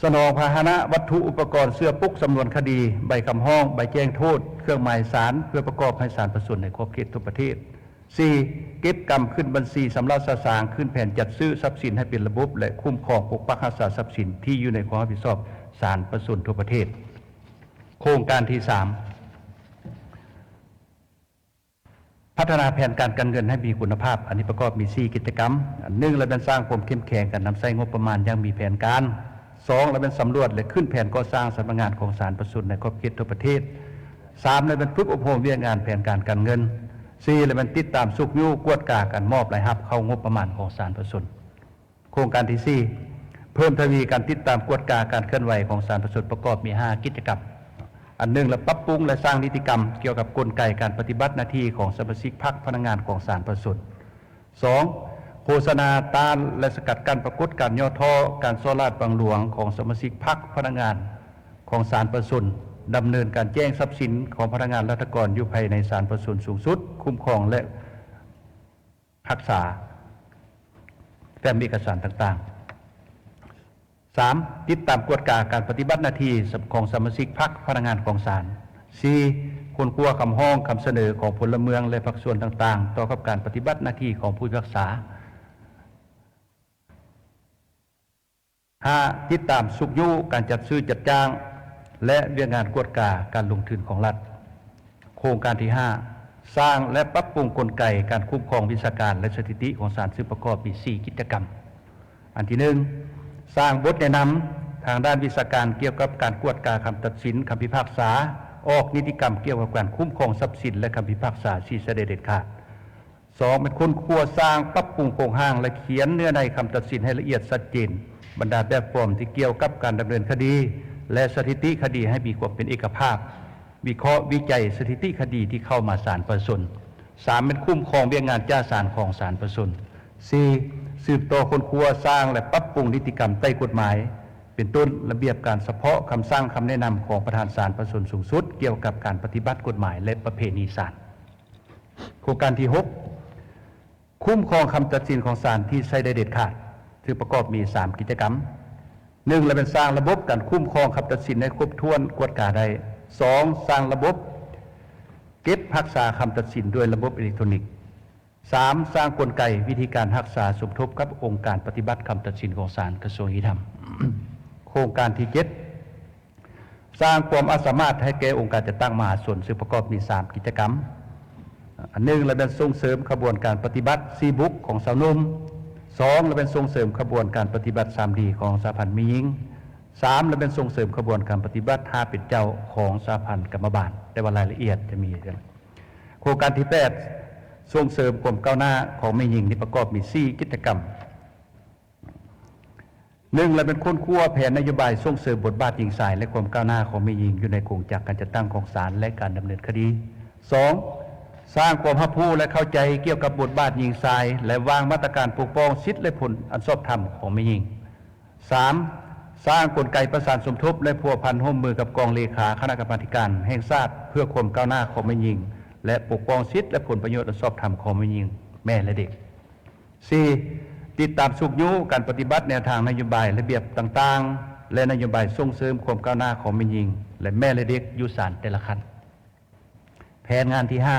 ສະໜອງພາຫະນະວັດຖຸອຸປະກອນເຊື່ອປຸກສຳນວນຄະດີ, ໃບຄຳຮ້ອງ, ໃບແຈ້ງໂທດ, ເຄື່ອງໝາຍສານ ເພື່ອປະກອບໃຫ້ສານປະຊາຊົນໃນຂອບເຂດທົ່ວປະເທດ. ສີ່ ເກັບກຳຂຶ້ນບັນຊີຊຳລະສະສາງ, ຂຶ້ນແຜນຈັດຊື້ຊັບສິນໃຫ້ເປັນລະບົບ ແລະ ຄຸ້ມຄອງປົກປັກຮັກສາຊັບສິນທີ່ຢູ່ໃນຄວາມຮັບຜິດຊອບສານປະຊາຊົນທົ່ວປະເທດ. ໂຄງການທີສາມ ພັດທະນາແຜນການການເງິນໃຫ້ມີຄຸນນະພາບ, ອັນນີ້ປະກອບມີສີ່ກິດຈະກຳ. ອັນໜຶ່ງລະແມ່ນສ້າງຄວາມເຂັ້ມແຂງການນຳໃຊ້ງົບປະມານຢ່າງມີແຜນການ, ສອງລະແມ່ນສຳຫຼວດ ແລະ ຂຶ້ນແຜນກໍ່ສ້າງສຳນັກງານຂອງສານປະຊາຊົນໃນຂອບເຂດທົ່ວປະເທດ, ສາມລະແມ່ນຝຶກອົບຮົມວຽກງານແຜນການການເງິນ, ສີ່ລະແມ່ນຕິດຕາມຊຸກຍູ້ກວດກາການມອບລາຍຮັບເຂົ້າງົບປະມານຂອງສານປະຊາຊົນ. ໂຄງການທີສີ່ ເພີ່ມທະວີການຕິດຕາມກວດກາການເຄື່ອນໄຫວຂອງສານປະຊາຊົນ ປະກອບມີຫ້າກິດຈະກຳ. ອັນໜຶ່ງລະປັບປຸງ ແລະ ສ້າງນິຕິກຳກ່ຽວກັບກົນໄກການປະຕິບັດໜ້າທີ່ຂອງສະມາຊິກພັກພະນັກງານຂອງສານປະຊາຊົນ. ສອງ ໂຄສະນາຕ້ານ ແລະ ສະກັດກັ້ນປາກົດການຫຍໍ້ທໍ້, ການສໍ້ລາດບັງຫຼວງຂອງສະມາຊິກພັກພະນັກງານຂອງສານປະຊາຊົນ, ດຳເນີນການແຈ້ງຊັບສິນຂອງພະນັກງານລັດຖະກອນຢູ່ພາຍໃນສານປະຊາຊົນສູງສຸດ, ຄຸ້ມຄອງ ແລະ ຮັກສາແຟ້ມເອກະສານຕ່າງໆ. ສາມ ຕິດຕາມກວດກາການປະຕິບັດໜ້າທີ່ຂອງສະມາຊິກພັກພະນັກງານຂອງສານ. ສີ່ ຄົ້ນຄວ້າຄຳຮ້ອງຄຳສະເໜີຂອງພົນລະເມືອງ ແລະ ພາກສ່ວນຕ່າງໆ ຕໍ່ກັບການປະຕິບັດໜ້າທີ່ຂອງຜູ້ພິພາກສາ. ຫ້າ ຕິດຕາມຊຸກຍູ້ການຈັດຊື້ຈັດຈ້າງ ແລະ ວຽກງານກວດກາການລົງທຶນຂອງລັດ. ໂຄງການທີຫ້າ ສ້າງ ແລະ ປັບປຸງກົນໄກການຄຸ້ມຄອງວິຊາການ ແລະ ສະຖິຕິຂອງສານ ຊຶ່ງປະກອບມີສີ່ກິດຈະກຳ. ອັນທີໜຶ່ງ ສ້າງບົດແນະນຳທາງດ້ານວິຊາການກ່ຽວກັບການກວດກາຄຳຕັດສິນ, ຄຳພິພາກສາ, ອອກນິຕິກຳກ່ຽວກັບການຄຸ້ມຄອງຊັບສິນ ແລະ ຄຳພິພາກສາທີ່ໃຊ້ໄດ້ເດັດຂາດ. ສອງ ແມ່ນຄົ້ນຄວ້າສ້າງ, ປັບປຸງໂຄງຮ່າງ ແລະ ຂຽນເນື້ອໃນຄຳຕັດສິນໃຫ້ລະອຽດຊັດເຈນ, ບັນດາແບບຟອມທີ່ກ່ຽວກັບການດຳເນີນຄະດີ ແລະ ສະຖິຕິຄະດີໃຫ້ມີຄວາມເປັນເອກະພາບ, ວິເຄາະວິໄຈສະຖິຕິຄະດີທີ່ເຂົ້າມາສານປະຊາຊົນ. ສາມ ແມ່ນຄຸ້ມຄອງວຽກງານຈ້າສານຂອງສານປະຊາຊົນ. ສີ່ ສືບຕໍ່ຄົ້ນຄວ້າ, ສ້າງ ແລະ ປັບປຸງນິຕິກຳໃຕ້ກົດໝາຍ, ເປັນຕົ້ນ ລະບຽບການສະເພາະ, ຄຳສັ່ງ, ຄຳແນະນຳຂອງປະທານສານປະຊາຊົນສູງສຸດ ກ່ຽວກັບການປະຕິບັດກົດໝາຍ ແລະ ປະເພນີສານ. ໂຄງການທີຫົກ ຄຸ້ມຄອງຄຳຕັດສິນຂອງສານທີ່ໃຊ້ໄດ້ເດັດຂາດ, ຖືກປະກອບມີສາມກິດຈະກຳ. ໜຶ່ງ ລະແມ່ນສ້າງລະບົບການຄຸ້ມຄອງຄຳຕັດສິນໃຫ້ຄົບຖ້ວນກວດກາໄດ້. ສອງ ສ້າງລະບົບເກັບຮັກສາຄຳຕັດສິນດ້ວຍລະບົບເອເລັກໂທນິກ. ສາມ ສ້າງກົນໄກວິທີການຮັກສາສົມທົບກັບອົງການປະຕິບັດຄຳຕັດສິນຂອງສານກະຊວງຍຸຕິທຳ. ໂຄງການທີເຈັດ ສ້າງຄວາມອາດສາມາດໃຫ້ແກ່ອົງການຈັດຕັ້ງມະຫາຊົນ ຊຶ່ງປະກອບມີສາມກິດຈະກຳ. ອັນໜຶ່ງ ລະແມ່ນສົ່ງເສີມຂະບວນການປະຕິບັດສີ່ບຸກຂອງຊາວໜຸ່ມ. ສອງ ລະແມ່ນສົ່ງເສີມຂະບວນການປະຕິບັດສາມດີຂອງສະຫະພັນແມ່ຍິງ. ສາມ ລະແມ່ນສົ່ງເສີມຂະບວນການປະຕິບັດຫ້າເປັນເຈົ້າຂອງສະຫະພັນກຳມະບານ, ແຕ່ວ່າລາຍລະອຽດຈະມີ. ໂຄງການທີແປດ ສົ່ງເສີມຄວາມກ້າວໜ້າຂອງແມ່ຍິງ ນີ້ປະກອບມີສີ່ກິດຈະກຳ. ໜຶ່ງ ລະແມ່ນຄົ້ນຄວ້າແຜນນະໂຍບາຍສົ່ງເສີມບົດບາດຍິງຊາຍ ແລະ ຄວາມກ້າວໜ້າຂອງແມ່ຍິງຢູ່ໃນໂຄງຈັກການຈັດຕັ້ງຂອງສານ ແລະ ການດຳເນີນຄະດີ. ສອງ ສ້າງຄວາມຮັບຮູ້ ແລະ ເຂົ້າໃຈກ່ຽວກັບບົດບາດຍິງຊາຍ ແລະ ວາງມາດຕະການປົກປ້ອງສິດ ແລະ ຜົນອັນຊອບທຳຂອງແມ່ຍິງ. ສາມ ສ້າງກົນໄກປະສານສົມທົບ ແລະ ພົວພັນຮ່ວມມືກັບກອງເລຂາຄະນະກຳມາທິການແຫ່ງຊາດ ເພື່ອຄວາມກ້າວໜ້າຂອງແມ່ຍິງ ແລະ ປົກປ້ອງສິດ ແລະ ຜົນປະໂຫຍດອັນຊອບທຳຂອງແມ່ຍິງ, ແມ່ ແລະ ເດັກ. ສີ່ ຕິດຕາມຊຸກຍູ້ການປະຕິບັດແນວທາງນະໂຍບາຍ, ລະບຽບຕ່າງໆ ແລະ ນະໂຍບາຍສົ່ງເສີມຄວາມກ້າວໜ້າຂອງແມ່ຍິງ ແລະ ແມ່ ແລະ ເດັກຢູ່ສານແຕ່ລະຂັ້ນ. ແຜນງານທີຫ້າ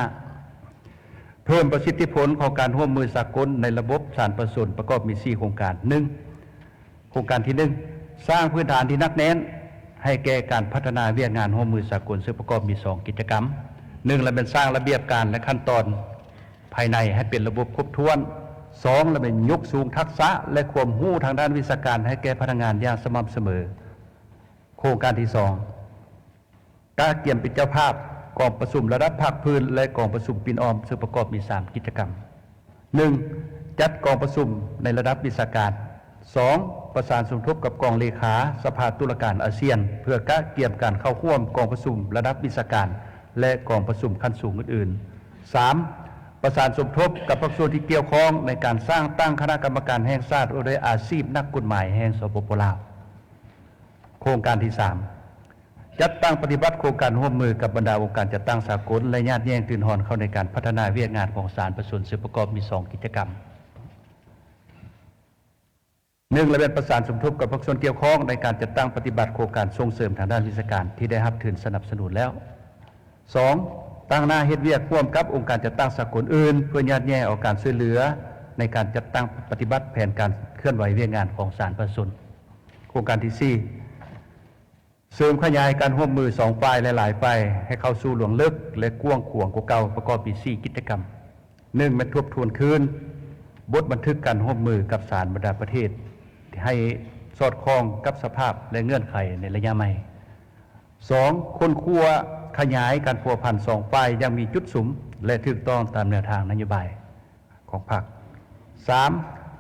ເພີ່ມປະສິດທິຜົນຂອງການຮ່ວມມືສາກົນໃນລະບົບສານປະຊາຊົນ ປະກອບມີສີ່ໂຄງການ. ໜຶ່ງ ໂຄງການທີໜຶ່ງ ສ້າງພື້ນຖານທີ່ໜັກແໜ້ນໃຫ້ແກ່ການພັດທະນາວຽກງານຮ່ວມມືສາກົນ ເຊິ່ງປະກອບມີສອງກິດຈະກຳ. ໜຶ່ງ ລະແມ່ນສ້າງລະບຽບການ ແລະ ຂັ້ນຕອນພາຍໃນໃຫ້ເປັນລະບົບຄົບຖ້ວນ. ສອງ ລະແມ່ນຍົກສູງທັກສະ ແລະ ຄວາມຮູ້ທາງດ້ານວິຊາການໃຫ້ແກ່ພະນັກງານຢ່າງສະໝ່ຳສະເໝີ. ໂຄງການທີສອງ ກະກຽມເປັນເຈົ້າພາບກອງປະຊຸມລະດັບພາກພື້ນ ແລະ ກອງປະຊຸມປິ່ນອ້ອມ ເຊິ່ງປະກອບມີສາມກິດຈະກຳ. ໜຶ່ງ ຈັດກອງປະຊຸມໃນລະດັບວິຊາການ. ສອງ ປະສານສົມທົບກັບກອງເລຂາສະພາຕຸລາການອາຊຽນ ເພື່ອກະກຽມການເຂົ້າຮ່ວມກອງປະຊຸມລະດັບວິຊາການ ແລະ ກອງປະຊຸມຂັ້ນສູງອື່ນໆ. ສາມ ປະສານສົມທົບກັບພາກສ່ວນທີ່ກ່ຽວຂ້ອງໃນການສ້າງຕັ້ງຄະນະກຳມະການແຫ່ງຊາດວ່າດ້ວຍອາຊີບນັກກົດໝາຍແຫ່ງ ສປປ ລາວ. ໂຄງການທີສາມ ຈັດຕັ້ງປະຕິບັດໂຄງການຮ່ວມມືກັບບັນດາອົງການຈັດຕັ້ງສາກົນ ແລະ ຍາດແຍ່ງຕື່ນຮອນເຂົ້າໃນການພັດທະນາວຽກງານຂອງສານປະຊາຊົນ ເຊິ່ງປະກອບມີສອງກິດຈະກຳ. ໜຶ່ງ ລະແມ່ນປະສານສົມທົບກັບພາກສ່ວນກ່ຽວຂ້ອງໃນການຈັດຕັ້ງປະຕິບັດໂຄງການສົ່ງເສີມທາງດ້ານວິຊາການທີ່ໄດ້ຮັບທຶນສະໜັບສະໜູນແລ້ວ. ສອງ ຕັ້ງໜ້າເຮັດວຽກຮ່ວມກັບອົງການຈັດຕັ້ງສາກົນອື່ນ ເພື່ອຍາດແຍ່ເອົາການຊ່ວຍເຫຼືອໃນການຈັດຕັ້ງປະຕິບັດແຜນການເຄື່ອນໄຫວວຽກງານຂອງສານປະຊາຊົນ. ໂຄງການທີສີ່ ເສີມຂະຫຍາຍການຮ່ວມມືສອງຝ່າຍ ແລະ ຫຼາຍຝ່າຍ ໃຫ້ເຂົ້າສູ່ລວງເລິກ ແລະ ກວ້າງຂວາງກວ່າເກົ່າ ປະກອບມີສີ່ກິດຈະກຳ. ໜຶ່ງ ແມ່ນທົບທວນຄືນບົດບັນທຶກການຮ່ວມມືກັບສານບັນດາປະເທດ ໃຫ້ສອດຄ່ອງກັບສະພາບ ແລະ ເງື່ອນໄຂໃນໄລຍະໃໝ່. ສອງ ຄົ້ນຄວ້າຂະຫຍາຍການພົວພັນສອງຝ່າຍຢ່າງມີຈຸດສຸມ ແລະ ຖືກຕ້ອງຕາມແນວທາງນະໂຍບາຍຂອງພັກ. ສາມ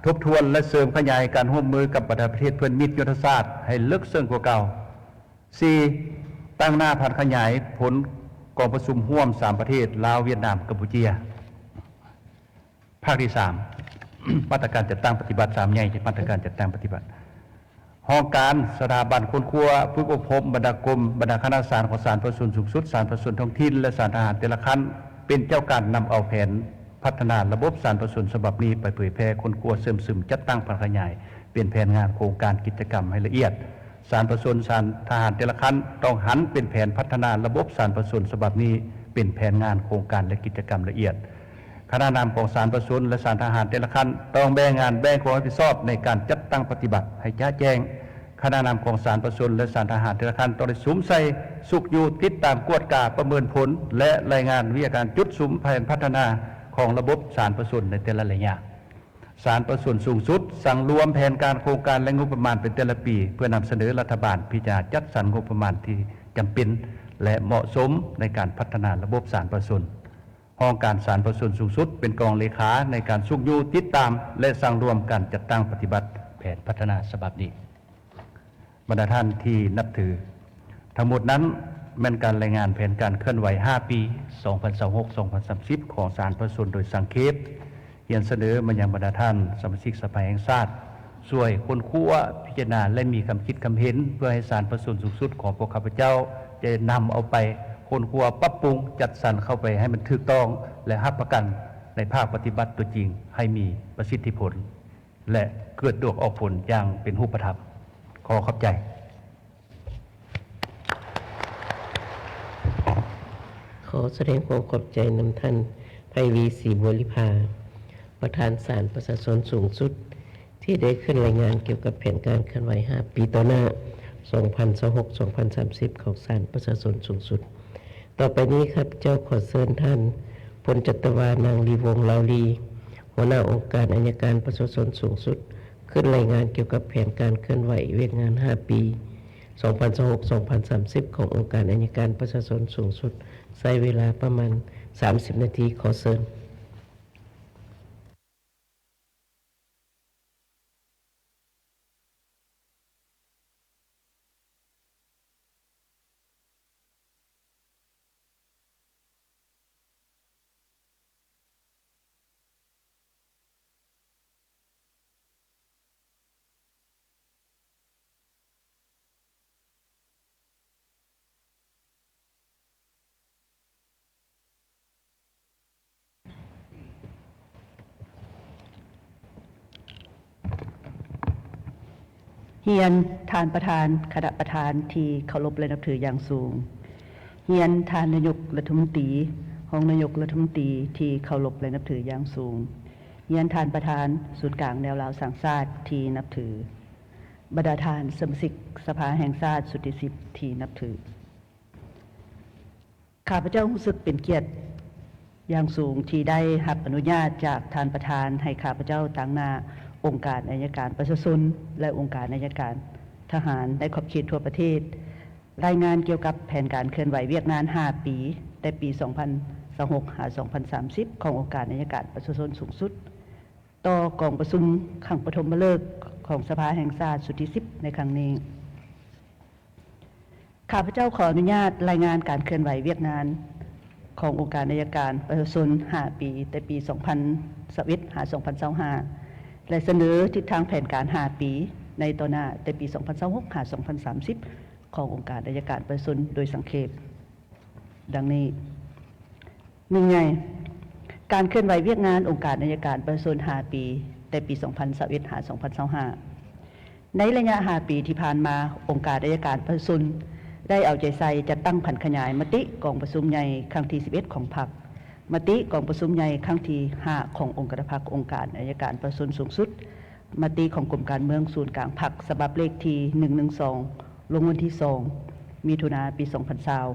ທົບທວນ ແລະ ເສີມຂະຫຍາຍການຮ່ວມມືກັບບັນດາປະເທດເພື່ອນມິດຍຸດທະສາດໃຫ້ເລິກເຊິ່ງກວ່າເກົ່າ. ສີ່ ຕັ້ງໜ້າຜັນຂະຫຍາຍຜົນກອງປະຊຸມຮ່ວມສາມປະເທດ ລາວ, ຫວຽດນາມ, ກຳປູເຈຍ. ພາກທີສາມ ມາດຕະການຈັດຕັ້ງປະຕິບັດ, ສາມໃຫຍ່ ມາດຕະການຈັດຕັ້ງປະຕິບັດ. ຫ້ອງການ, ສະຖາບັນຄົ້ນຄວ້າ, ຝຶກອົບຮົມ, ບັນດາກົມ, ບັນດາຄະນະສານຂອງສານປະຊາຊົນສູງສຸດ, ສານປະຊາຊົນທ້ອງຖິ່ນ ແລະ ສານທະຫານແຕ່ລະຂັ້ນ ເປັນເຈົ້າການນຳເອົາແຜນພັດທະນາລະບົບສານປະຊາຊົນສະບັບນີ້ໄປເຜີຍແຜ່, ຄົ້ນຄວ້າ, ເຊື່ອມຊຶມ, ຈັດຕັ້ງຜັນຂະຫຍາຍເປັນແຜນງານໂຄງການກິດຈະກຳໃຫ້ລະອຽດ. ສານປະຊາຊົນ, ສານທະຫານແຕ່ລະຂັ້ນ ຕ້ອງຫັນເປັນແຜນພັດທະນາລະບົບສານປະຊາຊົນສະບັບນີ້ເປັນແຜນງານໂຄງການ ແລະ ກິດຈະກຳລະອຽດ. ຄະນະນຳຂອງສານປະຊາຊົນ ແລະ ສານທະຫານແຕ່ລະຂັ້ນ ຕ້ອງແບ່ງງານແບ່ງຄວາມຮັບຜິດຊອບໃນການຈັດຕັ້ງປະຕິບັດໃຫ້ຈະແຈ້ງ. ຄະນະນຳຂອງສານປະຊາຊົນ ແລະ ສານທະຫານແຕ່ລະຂັ້ນ ຕ້ອງໄດ້ສຸມໃສ່, ຊຸກຍູ້, ຕິດຕາມ, ກວດກາ, ປະເມີນຜົນ ແລະ ລາຍງານວຽກການຈຸດສຸມແຜນພັດທະນາຂອງລະບົບສານປະຊາຊົນໃນແຕ່ລະໄລຍະ. ສານປະຊາຊົນສູງສຸດ ສັງລວມແຜນການໂຄງການ ແລະ ງົບປະມານເປັນແຕ່ລະປີ ເພື່ອນຳສະເໜີລັດຖະບານພິຈາລະນາຈັດສັນງົບປະມານທີ່ຈຳເປັນ ແລະ ເໝາະສົມໃນການພັດທະນາລະບົບສານປະຊາຊົນ. ຫ້ອງການສານປະຊາຊົນສູງສຸດ ເປັນກອງເລຂາໃນການຊຸກຍູ້, ຕິດຕາມ ແລະ ສັງລວມການຈັດຕັ້ງປະຕິບັດ ແຜນພັດທະນາສະບັບນີ້. ບັນດາທ່ານທີ່ນັບຖື, ທັງໝົດນັ້ນແມ່ນການລາຍງານແຜນການເຄື່ອນໄຫວຫ້າປີ ສອງພັນຊາວຫົກ ສອງພັນສາມສິບ ຂອງສານປະຊາຊົນໂດຍສັງເຂບ. ຮຽນສະເໜີມາຍັງບັນດາທ່ານສະມາຊິກສະພາແຫ່ງຊາດ ຊ່ວຍຄົ້ນຄວ້າ, ພິຈາລະນາ ແລະ ມີຄຳຄິດຄຳເຫັນ ເພື່ອໃຫ້ສານປະຊາຊົນສູງສຸດຂອງພວກຂ້າພະເຈົ້າ ຈະນຳເອົາໄປຄົ້ນຄວ້າ, ປັບປຸງ, ຈັດສັນເຂົ້າໄປໃຫ້ມັນຖືກຕ້ອງ ແລະ ຮັບປະກັນໃນພາກປະຕິບັດຕົວຈິງໃຫ້ມີປະສິດທິຜົນ ແລະ ເກີດດອກອອກຜົນຢ່າງເປັນຮູບປະທຳ. ຂໍຂອບໃຈ. ຂໍສະແດງຄວາມຂອບໃຈນຳທ່ານ ໄພວີ ສີບົວລິພາ ປະທານສານປະຊາຊົນສູງສຸດ ທີ່ໄດ້ຂຶ້ນລາຍງານກ່ຽວກັບແຜນການເຄື່ອນໄຫວຫ້າປີຕໍ່ໜ້າ ສອງພັນຊາວຫົກ ສອງພັນສາມສິບ ຂອງສານປະຊາຊົນສູງສຸດ. ຕໍ່ໄປນີ້ ຂ້າພະເຈົ້າຂໍເຊີນທ່ານ ພົນຈັດຕະວາ ນາງ ລີວົງ ລາວລີ ຫົວໜ້າອົງການໄອຍະການປະຊາຊົນສູງສຸດ ຂຶ້ນລາຍງານກ່ຽວກັບແຜນການເຄື່ອນໄຫວວຽກງານຫ້າປີ ສອງພັນຊາວຫົກ ສອງພັນສາມສິບ ຂອງອົງການໄອຍະການປະຊາຊົນສູງສຸດ ໃຊ້ເວລາປະມານສາມສິບນາທີ. ຂໍເຊີນ. ຮຽນທ່ານປະທານ, ຄະນະປະທານທີ່ເຄົາລົບ ແລະ ນັບຖືຢ່າງສູງ. ຮຽນທ່ານນາຍົກລັດຖະມົນຕີ, ຮອງນາຍົກລັດຖະມົນຕີທີ່ເຄົາລົບ ແລະ ນັບຖືຢ່າງສູງ. ຮຽນທ່ານປະທານສູນກາງແນວລາວສ້າງຊາດທີ່ນັບຖື, ບັນດາທ່ານສະມາຊິກສະພາແຫ່ງຊາດຊຸດທີສິບທີ່ນັບຖື. ຂ້າພະເຈົ້າຮູ້ສຶກເປັນກຽດຢ່າງສູງທີ່ໄດ້ຮັບອະນຸຍາດຈາກທ່ານປະທານໃຫ້ຂ້າພະເຈົ້າຕາງໜ້າອົງການໄອຍະການປະຊາຊົນ ແລະ ອົງການໄອຍະການທະຫານໃນຂອບເຂດທົ່ວປະເທດ ລາຍງານກ່ຽວກັບແຜນການເຄື່ອນໄຫວວຽກງານຫ້າປີ ແຕ່ປີສອງພັນຊາວຫົກ ຫາ ສອງພັນສາມສິບ ຂອງອົງການໄອຍະການປະຊາຊົນສູງສຸດ ຕໍ່ກອງປະຊຸມຄັ້ງປະຖົມມະເລີກຂອງສະພາແຫ່ງຊາດຊຸດທີສິບໃນຄັ້ງນີ້. ຂ້າພະເຈົ້າຂໍອະນຸຍາດລາຍງານການເຄື່ອນໄຫວວຽກງານຂອງອົງການໄອຍະການປະຊາຊົນຫ້າປີ ແຕ່ປີສອງພັນຊາວເອັດ ຫາ ສອງພັນຊາວຫ້າ ແລະ ສະເໜີທິດທາງແຜນການຫ້າປີໃນຕໍ່ໜ້າ ແຕ່ປີສອງພັນຊາວຫົກ ຫາ ສອງພັນສາມສິບ ຂອງອົງການໄອຍະການປະຊາຊົນໂດຍສັງເຂບ ດັ່ງນີ້. ໜຶ່ງໃຫຍ່, ການເຄື່ອນໄຫວວຽກງານອົງການໄອຍະການປະຊາຊົນຫ້າປີ ແຕ່ປີສອງພັນຊາວເອັດ ຫາ ສອງພັນຊາວຫ້າ. ໃນໄລຍະຫ້າປີທີ່ຜ່ານມາ, ອົງການໄອຍະການປະຊາຊົນໄດ້ເອົາໃຈໃສ່ຈັດຕັ້ງຜັນຂະຫຍາຍມະຕິກອງປະຊຸມໃຫຍ່ຄັ້ງທີສິບເອັດຂອງພັກ, ມະຕິກອງປະຊຸມໃຫຍ່ຄັ້ງທີຫ້າຂອງອົງຄະນະພັກອົງການໄອຍະການປະຊາຊົນສູງສຸດ, ມະຕິຂອງກົມການເມືອງສູນກາງພັກ ສະບັບເລກທີໜຶ່ງໜຶ່ງສອງ ລົງວັນທີສອງ ມິຖຸນາ ປີສອງພັນຊາວ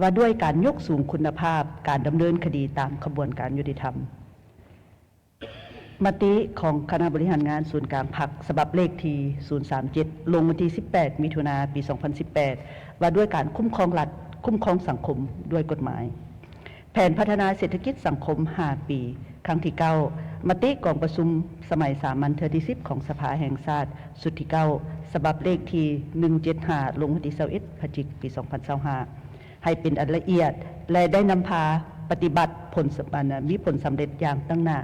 ວ່າດ້ວຍການຍົກສູງຄຸນນະພາບການດຳເນີນຄະດີຕາມຂະບວນການຍຸຕິທຳ, ມະຕິຂອງຄະນະບໍລິຫານງານສູນກາງພັກ ສະບັບເລກທີສູນສາມເຈັດ ລົງວັນທີສິບແປດ ມິຖຸນາ ປີສອງພັນສິບແປດ ວ່າດ້ວຍການຄຸ້ມຄອງລັດ, ຄຸ້ມຄອງສັງຄົມດ້ວຍກົດໝາຍ. ແຜນພັດທະນາເສດຖະກິດສັງຄົມຫ້າປີ ຄັ້ງທີເກົ້າ, ມະຕິກອງປະຊຸມສະໄໝສາມັນເທື່ອທີສິບຂອງສະພາແຫ່ງຊາດຊຸດທີເກົ້າ ສະບັບເລກທີໜຶ່ງເຈັດຫ້າ ລົງວັນທີຊາວເອັດ ພະຈິກ ປີສອງພັນຊາວຫ້າ ໃຫ້ເປັນອັນລະອຽດ ແລະ ໄດ້ນຳພາປະຕິບັດຜົນສຳ ອັນ ມີຜົນສຳເລັດຢ່າງຕັ້ງໜ້າ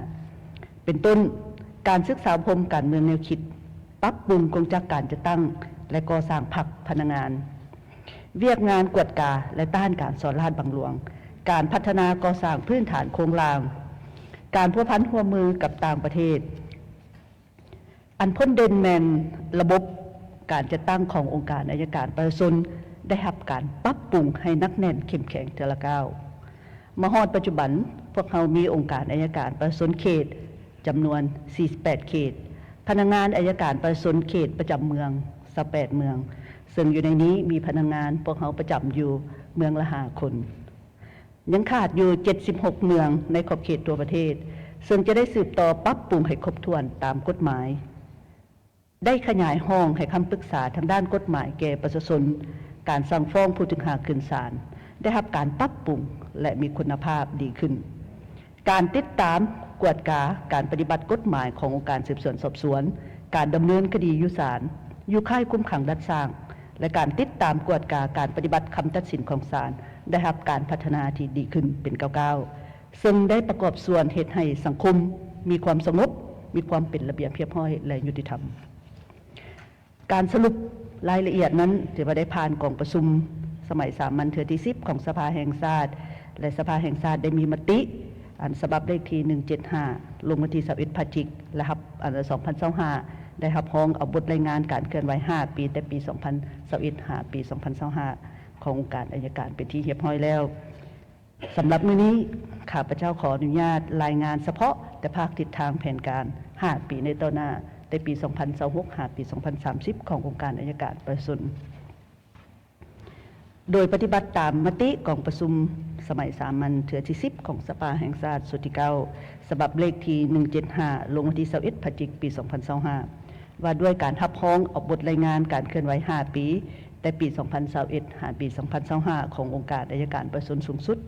ເປັນຕົ້ນ ການສຶກສາອົບຮົມການເມືອງແນວຄິດ, ປັບປຸງກົງຈັກການຈັດຕັ້ງ ແລະ ກໍ່ສ້າງພັກພະນັກງານ. ວຽກງານກວດກາ ແລະ ຕ້ານການສໍ້ລາດບັງຫຼວງ, ການພັດທະນາກໍ່ສ້າງພື້ນຖານໂຄງລ່າງ, ການພົວພັນຮ່ວມມືກັບຕ່າງປະເທດ. ອັນພົ້ນເດັ່ນແມ່ນລະບົບການຈັດຕັ້ງຂອງອົງການໄອຍະການປະຊາຊົນໄດ້ຮັບການປັບປຸງໃຫ້ໜັກແໜ້ນເຂັ້ມແຂງເທື່ອລະກ້າວ. ມາຮອດປັດຈຸບັນ, ພວກເຮົາມີອົງການໄອຍະການປະຊາຊົນເຂດ ຈຳນວນສີ່ສິບແປດເຂດ, ພະນັກງານໄອຍະການປະຊາຊົນເຂດປະຈຳເມືອງຊາວແປດເມືອງ, ເຊິ່ງຢູ່ໃນນີ້ມີພະນັກງານພວກເຮົາປະຈຳຢູ່ເມືອງລະຫ້າຄົນ. ຍັງຂາດຢູ່ເຈັດສິບຫົກເມືອງໃນຂອບເຂດທົ່ວປະເທດ, ເຊິ່ງຈະໄດ້ສືບຕໍ່ປັບປຸງໃຫ້ຄົບຖ້ວນຕາມກົດໝາຍ. ໄດ້ຂະຫຍາຍຫ້ອງໃຫ້ຄຳປຶກສາທາງດ້ານກົດໝາຍແກ່ປະຊາຊົນ, ການສັ່ງຟ້ອງຜູ້ຖືກຫາຂຶ້ນສານ ໄດ້ຮັບການປັບປຸງ ແລະ ມີຄຸນນະພາບດີຂຶ້ນ. ການຕິດຕາມກວດກາການປະຕິບັດກົດໝາຍຂອງອົງການສືບສວນສອບສວນ ການດຳເນີນຄະດີຢູ່ສານ, ຢູ່ຄ້າຍຄຸມຂັງດັດສ້າງ ແລະ ການຕິດຕາມກວດກາການປະຕິບັດຄຳຕັດສິນຂອງສານ ໄດ້ຮັບການພັດທະນາທີ່ດີຂຶ້ນເປັນກ້າວໆ ເຊິ່ງໄດ້ປະກອບສ່ວນເຮັດໃຫ້ສັງຄົມມີຄວາມສະຫງົບ, ມີຄວາມເປັນລະບຽບຮຽບຮ້ອຍ ແລະ ຍຸຕິທຳ. ການສະຫຼຸບລາຍລະອຽດນັ້ນ ຖືວ່າໄດ້ຜ່ານກອງປະຊຸມສະໄໝສາມັນເທື່ອທີສິບຂອງສະພາແຫ່ງຊາດ ແລະ ສະພາແຫ່ງຊາດໄດ້ມີມະຕິ ອັນສະບັບເລກທີໜຶ່ງເຈັດຫ້າ ລົງວັນທີຊາວເອັດ ພະຈິກ ລະຫັບ ອັນ ສອງພັນຊາວຫ້າ ໄດ້ຮັບຮອງເອົາບົດລາຍງານການເຄື່ອນໄຫວຫ້າປີ ແຕ່ປີສອງພັນຊາວເອັດ ຫາປີສອງພັນຊາວຫ້າ ຂອງອົງການໄອຍະການເປັນທີ່ຮຽບຮ້ອຍແລ້ວ. ສຳລັບມື້ນີ້ ຂ້າພະເຈົ້າຂໍອະນຸຍາດລາຍງານສະເພາະແຕ່ພາກທິດທາງແຜນການຫ້າປີໃນຕໍ່ໜ້າ ແຕ່ປີສອງພັນຊາວຫົກ ຫາປີສອງພັນສາມສິບ ຂອງອົງການໄອຍະການປະຊາຊົນ. ໂດຍປະຕິບັດຕາມມະຕິກອງປະຊຸມສະໄໝສາມັນເທື່ອທີສິບຂອງສະພາແຫ່ງຊາດຊຸດທີເກົ້າ ສະບັບເລກທີໜຶ່ງເຈັດຫ້າ ລົງວັນທີຊາວເອັດ ພະຈິກ ປີສອງພັນຊາວຫ້າ ວ່າດ້ວຍການຮັບຮອງເອົາບົດລາຍງານການເຄື່ອນໄຫວຫ້າປີ ແຕ່ປີສອງພັນຊາວເອັດ ຫາປີສອງພັນຊາວຫ້າ ຂອງອົງການໄອຍະການປະຊາຊົນສູງສຸດ,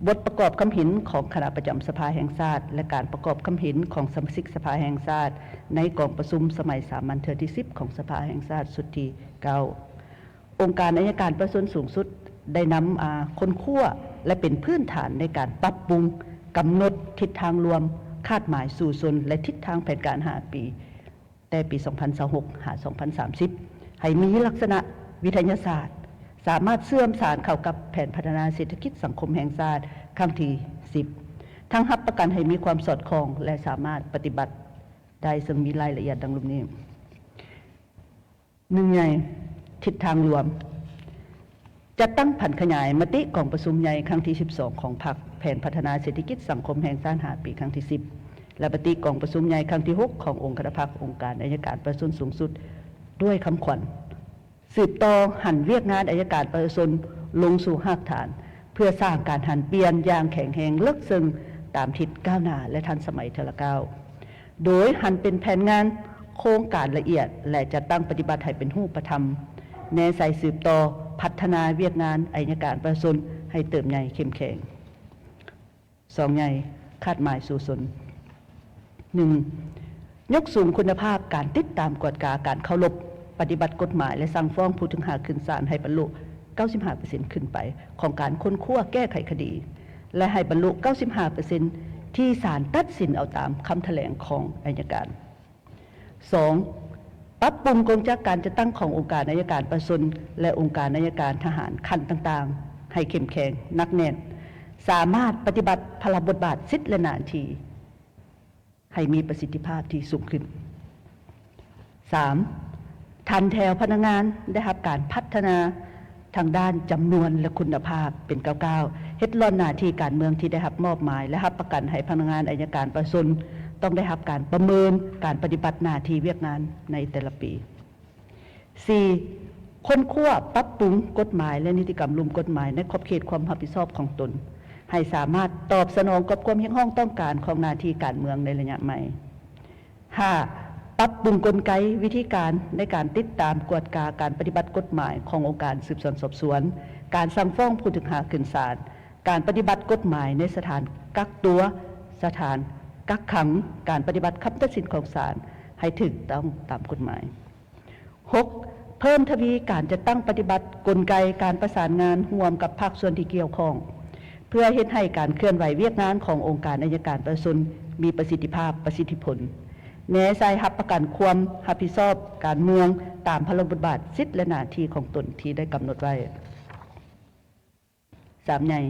ບົດປະກອບຄຳເຫັນຂອງຄະນະປະຈຳສະພາແຫ່ງຊາດ ແລະ ການປະກອບຄຳເຫັນຂອງສະມາຊິກສະພາແຫ່ງຊາດ ໃນກອງປະຊຸມສະໄໝສາມັນເທື່ອທີສິບຂອງສະພາແຫ່ງຊາດຊຸດທີເກົ້າ. ອົງການໄອຍະການປະຊາຊົນສູງສຸດໄດ້ນຳ ອາ ຄົ້ນຄວ້າ ແລະ ເປັນພື້ນຖານໃນການປັບປຸງ, ກຳນົດທິດທາງລວມ, ຄາດໝາຍສູ້ຊົນ ແລະ ທິດທາງແຜນການຫ້າປີ ແຕ່ປີສອງພັນຊາວຫົກ ຫາ ສອງພັນສາມສິບ ໃຫ້ມີລັກສະນະວິທະຍາສາດ, ສາມາດເຊື່ອມສານເຂົ້າກັບແຜນພັດທະນາເສດຖະກິດສັງຄົມແຫ່ງຊາດຄັ້ງທີສິບ ທັງຮັບປະກັນໃຫ້ມີຄວາມສອດຄ່ອງ ແລະ ສາມາດປະຕິບັດໄດ້, ເຊິ່ງມີລາຍລະອຽດດັ່ງລຸ່ມນີ້. ໜຶ່ງໃຫຍ່, ທິດທາງລວມ. ຈັດຕັ້ງຜັນຂະຫຍາຍມະຕິກອງປະຊຸມໃຫຍ່ຄັ້ງທີສິບສອງຂອງພັກ, ແຜນພັດທະນາເສດຖະກິດສັງຄົມແຫ່ງຊາດຫ້າປີຄັ້ງທີສິບ ແລະ ມະຕິກອງປະຊຸມໃຫຍ່ຄັ້ງທີຫົກຂອງອົງຄະນະພັກອົງການໄອຍະການປະຊາຊົນສູງສຸດ ດ້ວຍຄຳຂວັນ ສືບຕໍ່ຫັນວຽກງານໄອຍະການປະຊາຊົນລົງສູ່ຮາກຖານ ເພື່ອສ້າງການຫັນປ່ຽນຢ່າງແຂງແຮງເລິກເຊິ່ງຕາມທິດກ້າວໜ້າ ແລະ ທັນສະໄໝເທື່ອລະກ້າວ. ໂດຍຫັນເປັນແຜນງານໂຄງການລະອຽດ ແລະ ຈັດຕັ້ງປະຕິບັດໃຫ້ເປັນຮູບປະທຳ, ແນໃສ່ສືບຕໍ່ພັດທະນາວຽກງານໄອຍະການປະຊາຊົນໃຫ້ເຕີບໃຫຍ່ເຂັ້ມແຂງ. ສອງໃຫຍ່, ຄາດໝາຍສູ້ຊົນ. ໜຶ່ງ, ຍົກສູງຄຸນນະພາບການຕິດຕາມກວດກາການເຄົາລົບປະຕິບັດກົດໝາຍ ແລະ ສັ່ງຟ້ອງຜູ້ຖືກຫາຂຶ້ນສານໃຫ້ບັນລຸເກົ້າສິບຫ້າເປີເຊັນຂຶ້ນໄປຂອງການຄົ້ນຄວ້າແກ້ໄຂຄະດີ ແລະ ໃຫ້ບັນລຸເກົ້າສິບຫ້າເປີເຊັນທີ່ສານຕັດສິນເອົາຕາມຄຳຖະແຫຼງຂອງໄອຍະການ. ສອງ, ປັບປຸງກົງຈັກການຈັດຕັ້ງຂອງອົງການໄອຍະການປະຊາຊົນ ແລະ ອົງການໄອຍະການທະຫານຂັ້ນຕ່າງໆ ໃຫ້ເຂັ້ມແຂງ, ໜັກແໜ້ນ, ສາມາດປະຕິບັດພາລະບົດບາດ, ສິດ ແລະ ໜ້າທີ່ ໃຫ້ມີປະສິດທິພາບທີ່ສູງຂຶ້ນ. ສາມ, ຖັນແຖວພະນັກງານໄດ້ຮັບການພັດທະນາທາງດ້ານຈຳນວນ ແລະ ຄຸນນະພາບເປັນກ້າວໆ, ເຮັດລ້ອນໜ້າທີ່ການເມືອງທີ່ໄດ້ຮັບມອບໝາຍ ແລະ ຮັບປະກັນໃຫ້ພະນັກງານໄອຍະການປະຊາຊົນຕ້ອງໄດ້ຮັບການປະເມີນການປະຕິບັດໜ້າທີ່ວຽກງານໃນແຕ່ລະປີ. ສີ່, ຄົ້ນຄວ້າປັບປຸງກົດໝາຍ ແລະ ນິຕິກຳລຸ່ມກົດໝາຍໃນຂອບເຂດຄວາມຮັບຜິດຊອບຂອງຕົນ ໃຫ້ສາມາດຕອບສະໜອງກັບຄວາມຮຽກຮ້ອງຕ້ອງການຂອງໜ້າທີ່ການເມືອງໃນໄລຍະໃໝ່. ຫ້າ, ປັບປຸງກົນໄກວິທີການໃນການຕິດຕາມກວດກາການປະຕິບັດກົດໝາຍຂອງອົງການສືບສວນສອບສວນ, ການສັ່ງຟ້ອງຜູ້ຖືກຫາຂຶ້ນສານ, ການປະຕິບັດກົດໝາຍໃນສະຖານກັກຕົວ, ສະຖານກັກຂັງ, ການປະຕິບັດຄຳຕັດສິນຂອງສານໃຫ້ຖືກຕ້ອງຕາມກົດໝາຍ. ຫົກ, ເພີ່ມທະວີການຈັດຕັ້ງປະຕິບັດກົນໄກການປະສານງານຮ່ວມກັບພາກສ່ວນທີ່ກ່ຽວຂ້ອງ ເພື່ອເຮັດໃຫ້ການເຄື່ອນໄຫວວຽກງານຂອງອົງການໄອຍະການປະຊາຊົນມີປະສິດທິພາບ, ປະສິດທິຜົນ, ແນໃສ່ຮັບປະກັນຄວາມຮັບຜິດຊອບການເມືອງຕາມພາລະບົດບາດ, ສິດ ແລະ ໜ້າທີ່ຂອງຕົນທີ່ໄດ້ກຳນົດໄວ້. ສາມໃຫຍ່,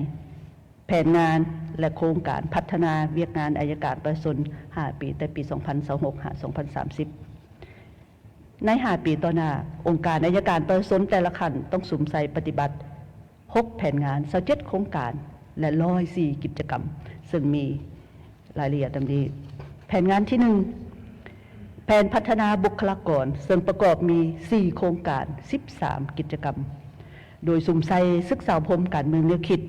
ແຜນງານ ແລະ ໂຄງການພັດທະນາວຽກງານໄອຍະການປະຊາຊົນຫ້າປີ ແຕ່ປີສອງພັນຊາວຫົກ ຫາ ສອງພັນສາມສິບ. ໃນຫ້າປີຕໍ່ໜ້າ, ອົງການໄອຍະການປະຊາຊົນແຕ່ລະຂັ້ນຕ້ອງສຸມໃສ່ປະຕິບັດ ຫົກແຜນງານ, ຊາວເຈັດໂຄງການ ແລະ ຮ້ອຍສີ່ກິດຈະກຳ, ເຊິ່ງມີລາຍລະອຽດດັ່ງນີ້. ແຜນງານທີໜຶ່ງ, ແຜນພັດທະນາບຸກຄະລາກອນ, ເຊິ່ງປະກອບມີສີ່ໂຄງການ, ສິບສາມກິດຈະກຳ, ໂດຍສຸມໃສ່ສຶກສາອົບຮົມການເມືອງແນວຄິດ,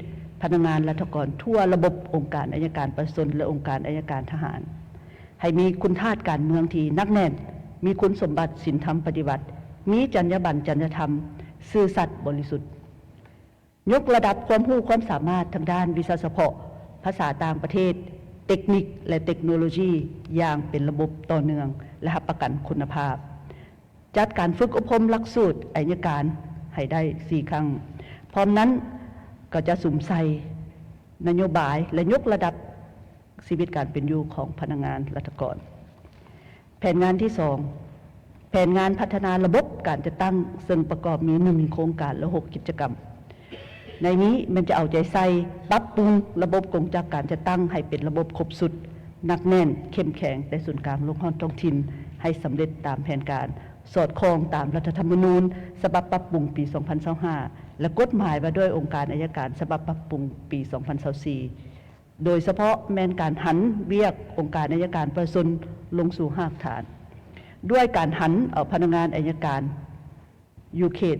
ພະນັກງານລັດຖະກອນທົ່ວລະບົບອົງການໄອຍະການປະຊາຊົນ ແລະ ອົງການໄອຍະການທະຫານ, ໃຫ້ມີຄຸນທາດການເມືອງທີ່ໜັກແໜ້ນ, ມີຄຸນສົມບັດສິນທຳປະຕິວັດ, ມີຈັນຍາບັນ, ຈັນຍາທຳ, ຊື່ສັດ, ບໍລິສຸດ. ຍົກລະດັບຄວາມຮູ້ຄວາມສາມາດທາງດ້ານວິຊາສະເພາະ, ພາສາຕ່າງປະເທດ, ເຕັກນິກ ແລະ ເຕັກໂນໂລຢີຢ່າງເປັນລະບົບຕໍ່ເນື່ອງ, ແລະ ຮັບປະກັນຄຸນນະພາບ. ຈັດການຝຶກອົບຮົມຫຼັກສູດໄອຍະການໃຫ້ໄດ້ສີ່ຄັ້ງ. ພ້ອມນັ້ນກໍຈະສຸມໃສ່ນະໂຍບາຍ ແລະ ຍົກລະດັບຊີວິດການເປັນຢູ່ຂອງພະນັກງານລັດຖະກອນ. ແຜນງານທີສອງ ແຜນງານພັດທະນາລະບົບການຈັດຕັ້ງ, ເຊິ່ງປະກອບມີ ໜຶ່ງ ໂຄງການ ແລະ ຫົກ ກິດຈະກຳ. ໃນນີ້ແມ່ນຈະເອົາໃຈໃສ່ປັບປຸງລະບົບກົງຈັກການຈັດຕັ້ງໃຫ້ເປັນລະບົບຄົບຊຸດ, ໜັກແໜ້ນ, ເຂັ້ມແຂງ ແຕ່ສູນກາງລົງຮອດທ້ອງຖິ່ນໃຫ້ສຳເລັດຕາມແຜນການ, ສອດຄ່ອງຕາມລັດຖະທຳມະນູນສະບັບປັບປຸງປີສອງພັນຊາວຫ້າ ແລະ ກົດໝາຍວ່າດ້ວຍອົງການໄອຍະການສະບັບປັບປຸງປີສອງພັນຊາວສີ່. ໂດຍສະເພາະແມ່ນການຫັນວຽກອົງການໄອຍະການປະຊາຊົນລົງສູ່ຮາກຖານ, ດ້ວຍການຫັນເອົາພະນັກງານໄອຍະການຢູ່ເຂດ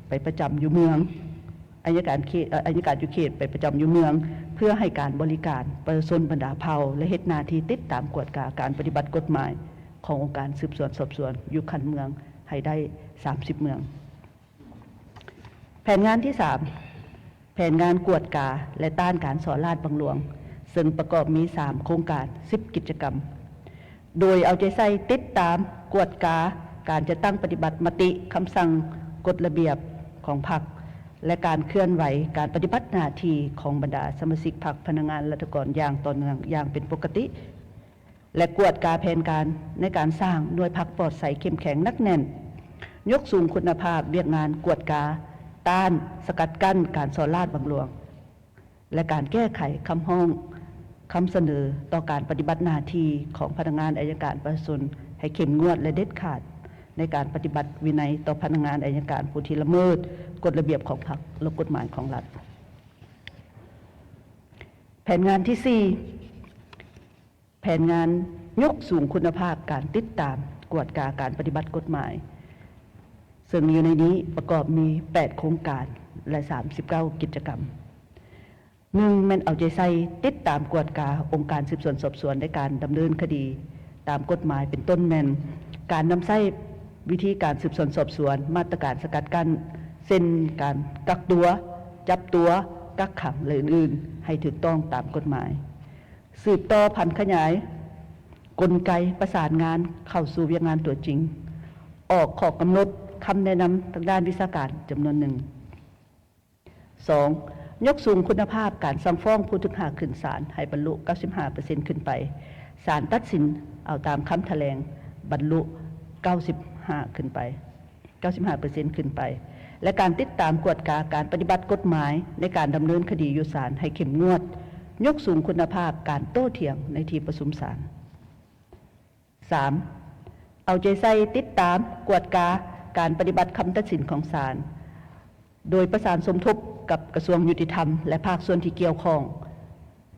ໄປປະຈຳຢູ່ເມືອງ, ໄອຍະການເຂດ ເອີ ໄອຍະການຢູ່ເຂດໄປປະຈຳຢູ່ເມືອງ ເພື່ອໃຫ້ການບໍລິການປະຊາຊົນບັນດາເຜົ່າ ແລະ ເຮັດໜ້າທີ່ຕິດຕາມກວດກາການປະຕິບັດກົດໝາຍຂອງອົງການສືບສວນສອບສວນຢູ່ຂັ້ນເມືອງໃຫ້ໄດ້ສາມສິບເມືອງ. ແຜນງານທີສາມ ແຜນງານກວດກາ ແລະ ຕ້ານການສໍ້ລາດບັງຫຼວງ, ເຊິ່ງປະກອບມີສາມໂຄງການ ສິບກິດຈະກຳ, ໂດຍເອົາໃຈໃສ່ຕິດຕາມ, ກວດກາການຈັດຕັ້ງປະຕິບັດມະຕິ, ຄຳສັ່ງ, ກົດລະບຽບຂອງພັກ ແລະ ການເຄື່ອນໄຫວການປະຕິບັດໜ້າທີ່ຂອງບັນດາສະມາຊິກພັກ, ພະນັກງານລັດຖະກອນຢ່າງຕໍ່ເນື່ອງຢ່າງເປັນປົກກະຕິ. ແລະ ກວດກາແຜນການໃນການສ້າງໜ່ວຍພັກປອດໃສເຂັ້ມແຂງໜັກແໜ້ນ, ຍົກສູງຄຸນນະພາບວຽກງານກວດກາ, ຕ້ານ, ສະກັດກັ້ນການສໍ້ລາດບັງຫຼວງ ແລະ ການແກ້ໄຂຄຳຮ້ອງ, ຄຳສະເໜີຕໍ່ການປະຕິບັດໜ້າທີ່ຂອງພະນັກງານໄອຍະການປະຊາຊົນໃຫ້ເຂັ້ມງວດ ແລະ ເດັດຂາດໃນການປະຕິບັດວິໄນຕໍ່ພະນັກງານໄອຍະການຜູ້ທີ່ລະເມີດກົດລະບຽບຂອງພັກ ແລະ ກົດໝາຍຂອງລັດ. ແຜນງານທີສີ່ ແຜນງານຍົກສູງຄຸນນະພາບການຕິດຕາມກວດກາການປະຕິບັດກົດໝາຍ, ເຊິ່ງຢູ່ໃນນີ້ປະກອບມີແປດໂຄງການ ແລະ ສາມສິບເກົ້າກິດຈະກຳ. ໜຶ່ງ ແມ່ນເອົາໃຈໃສ່ຕິດຕາມກວດກາອົງການສືບສວນສອບສວນໃນການດຳເນີນຄະດີຕາມກົດໝາຍ, ເປັນຕົ້ນແມ່ນການນຳໃຊ້ວິທີການສືບສວນສອບສວນ, ມາດຕະການສະກັດກັ້ນ ເຊັ່ນ ການກັກຕົວ, ຈັບຕົວ, ກັກຂັງ ແລະ ອື່ນໆ ໃຫ້ຖືກຕ້ອງຕາມກົດໝາຍ. ສືບຕໍ່ຜັນຂະຫຍາຍກົນໄກປະສານງານເຂົ້າສູ່ວຽກງານຕົວຈິງ, ອອກຂໍ້ກຳນົດ, ຄຳແນະນຳທາງດ້ານວິຊາການຈຳນວນໜຶ່ງ. ສອງ, ຍົກສູງຄຸນນະພາບການສັ່ງຟ້ອງຜູ້ຖືກຫາຂຶ້ນສານໃຫ້ບັນລຸເກົ້າສິບຫ້າເປີເຊັນຂຶ້ນໄປ, ສານຕັດສິນເອົາຕາມຄຳຖະແຫຼງບັນລຸເກົ້າສິບຫ້າຂຶ້ນໄປ. ເກົ້າສິບຫ້າເປີເຊັນຂຶ້ນໄປ ແລະ ການຕິດຕາມກວດກາການປະຕິບັດກົດໝາຍໃນການດຳເນີນຄະດີຢູ່ສານໃຫ້ເຂັ້ມງວດ, ຍົກສູງຄຸນນະພາບການໂຕ້ຖຽງໃນທີ່ປະຊຸມສານ. ສາມ, ເອົາໃຈໃສ່ຕິດຕາມກວດກາການປະຕິບັດຄຳຕັດສິນຂອງສານ, ໂດຍປະສານສົມທົບກັບກະຊວງຍຸຕິທຳ ແລະ ພາກສ່ວນທີ່ກ່ຽວຂ້ອງ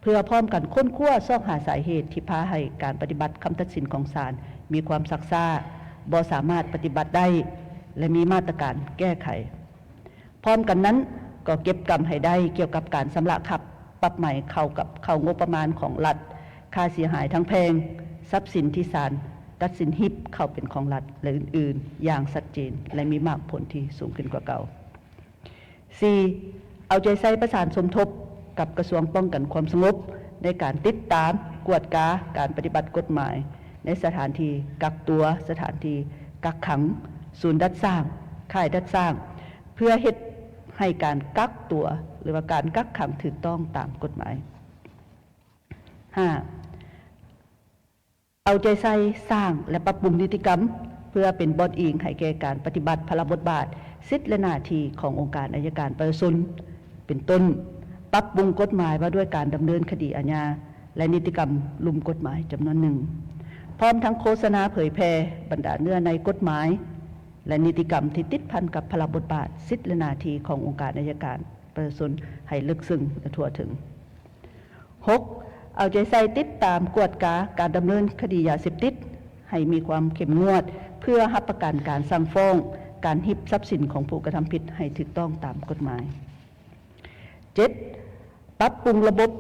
ເພື່ອພ້ອມກັນຄົ້ນຄວ້າຊອກຫາສາເຫດທີ່ພາໃຫ້ການປະຕິບັດຄຳຕັດສິນຂອງສານມີຄວາມຊັກຊ້າ, ບໍ່ສາມາດປະຕິບັດໄດ້ ແລະ ມີມາດຕະການແກ້ໄຂ. ພ້ອມກັນນັ້ນ, ກໍເກັບກຳໃຫ້ໄດ້ກ່ຽວກັບການຊຳລະຄ່າປັບໃໝເຂົ້າກັບ ເຂົ້າງົບປະມານຂອງລັດ, ຄ່າເສຍຫາຍທາງແພ່ງ, ຊັບສິນທີ່ສານຕັດສິນຮິບເຂົ້າເປັນຂອງລັດ ແລະ ອື່ນໆ ຢ່າງຊັດເຈນ ແລະ ມີໝາກຜົນທີ່ສູງຂຶ້ນກວ່າເກົ່າ. ສີ່, ເອົາໃຈໃສ່ປະສານສົມທົບກັບກະຊວງປ້ອງກັນຄວາມສະຫງົບ ໃນການຕິດຕາມ, ກວດກາການປະຕິບັດກົດໝາຍໃນສະຖານທີ່ກັກຕົວ, ສະຖານທີ່ກັກຂັງ, ສູນດັດສ້າງ, ຄ້າຍດັດສ້າງ, ເພື່ອເຮັດໃຫ້ການກັກຕົວ ຫຼືວ່າການກັກຂັງຖືກຕ້ອງຕາມກົດໝາຍ. ຫ້າ, ເອົາໃຈໃສ່ສ້າງ ແລະ ປັບປຸງນິຕິກຳ ເພື່ອເປັນບ່ອນອີງໃຫ້ແກ່ການປະຕິບັດພາລະບົດບາດ, ສິດ ແລະ ໜ້າທີ່ຂອງອົງການໄອຍະການປະຊາຊົນ, ເປັນຕົ້ນ ປັບປຸງກົດໝາຍວ່າດ້ວຍການດຳເນີນຄະດີອາຍາ ແລະ ນິຕິກຳລຸ່ມກົດໝາຍຈຳນວນໜຶ່ງ, ພ້ອມທັງໂຄສະນາເຜີຍແຜ່ບັນດາເນື້ອໃນກົດໝາຍ ແລະ ນິຕິກຳທີ່ຕິດພັນກັບພາລະບົດບາດ, ສິດ ແລະ ໜ້າທີ່ຂອງອົງການໄອຍະການປະຊາຊົນໃຫ້ເລິກເຊິ່ງ ແລະ ທົ່ວເຖິງ. ຫົກ, ເອົາໃຈໃສ່ຕິດຕາມກວດກາການດຳເນີນຄະດີຢາເສບຕິດໃຫ້ມີຄວາມເຂັ້ມງວດ ເພື່ອຮັບປະກັນການສັ່ງຟ້ອງ, ການຮິບຊັບສິນຂອງຜູ້ກະທຳຜິດໃຫ້ຖືກຕ້ອງຕາມກົດໝາຍ. ເຈັດ, ປັບປຸງລະບົບ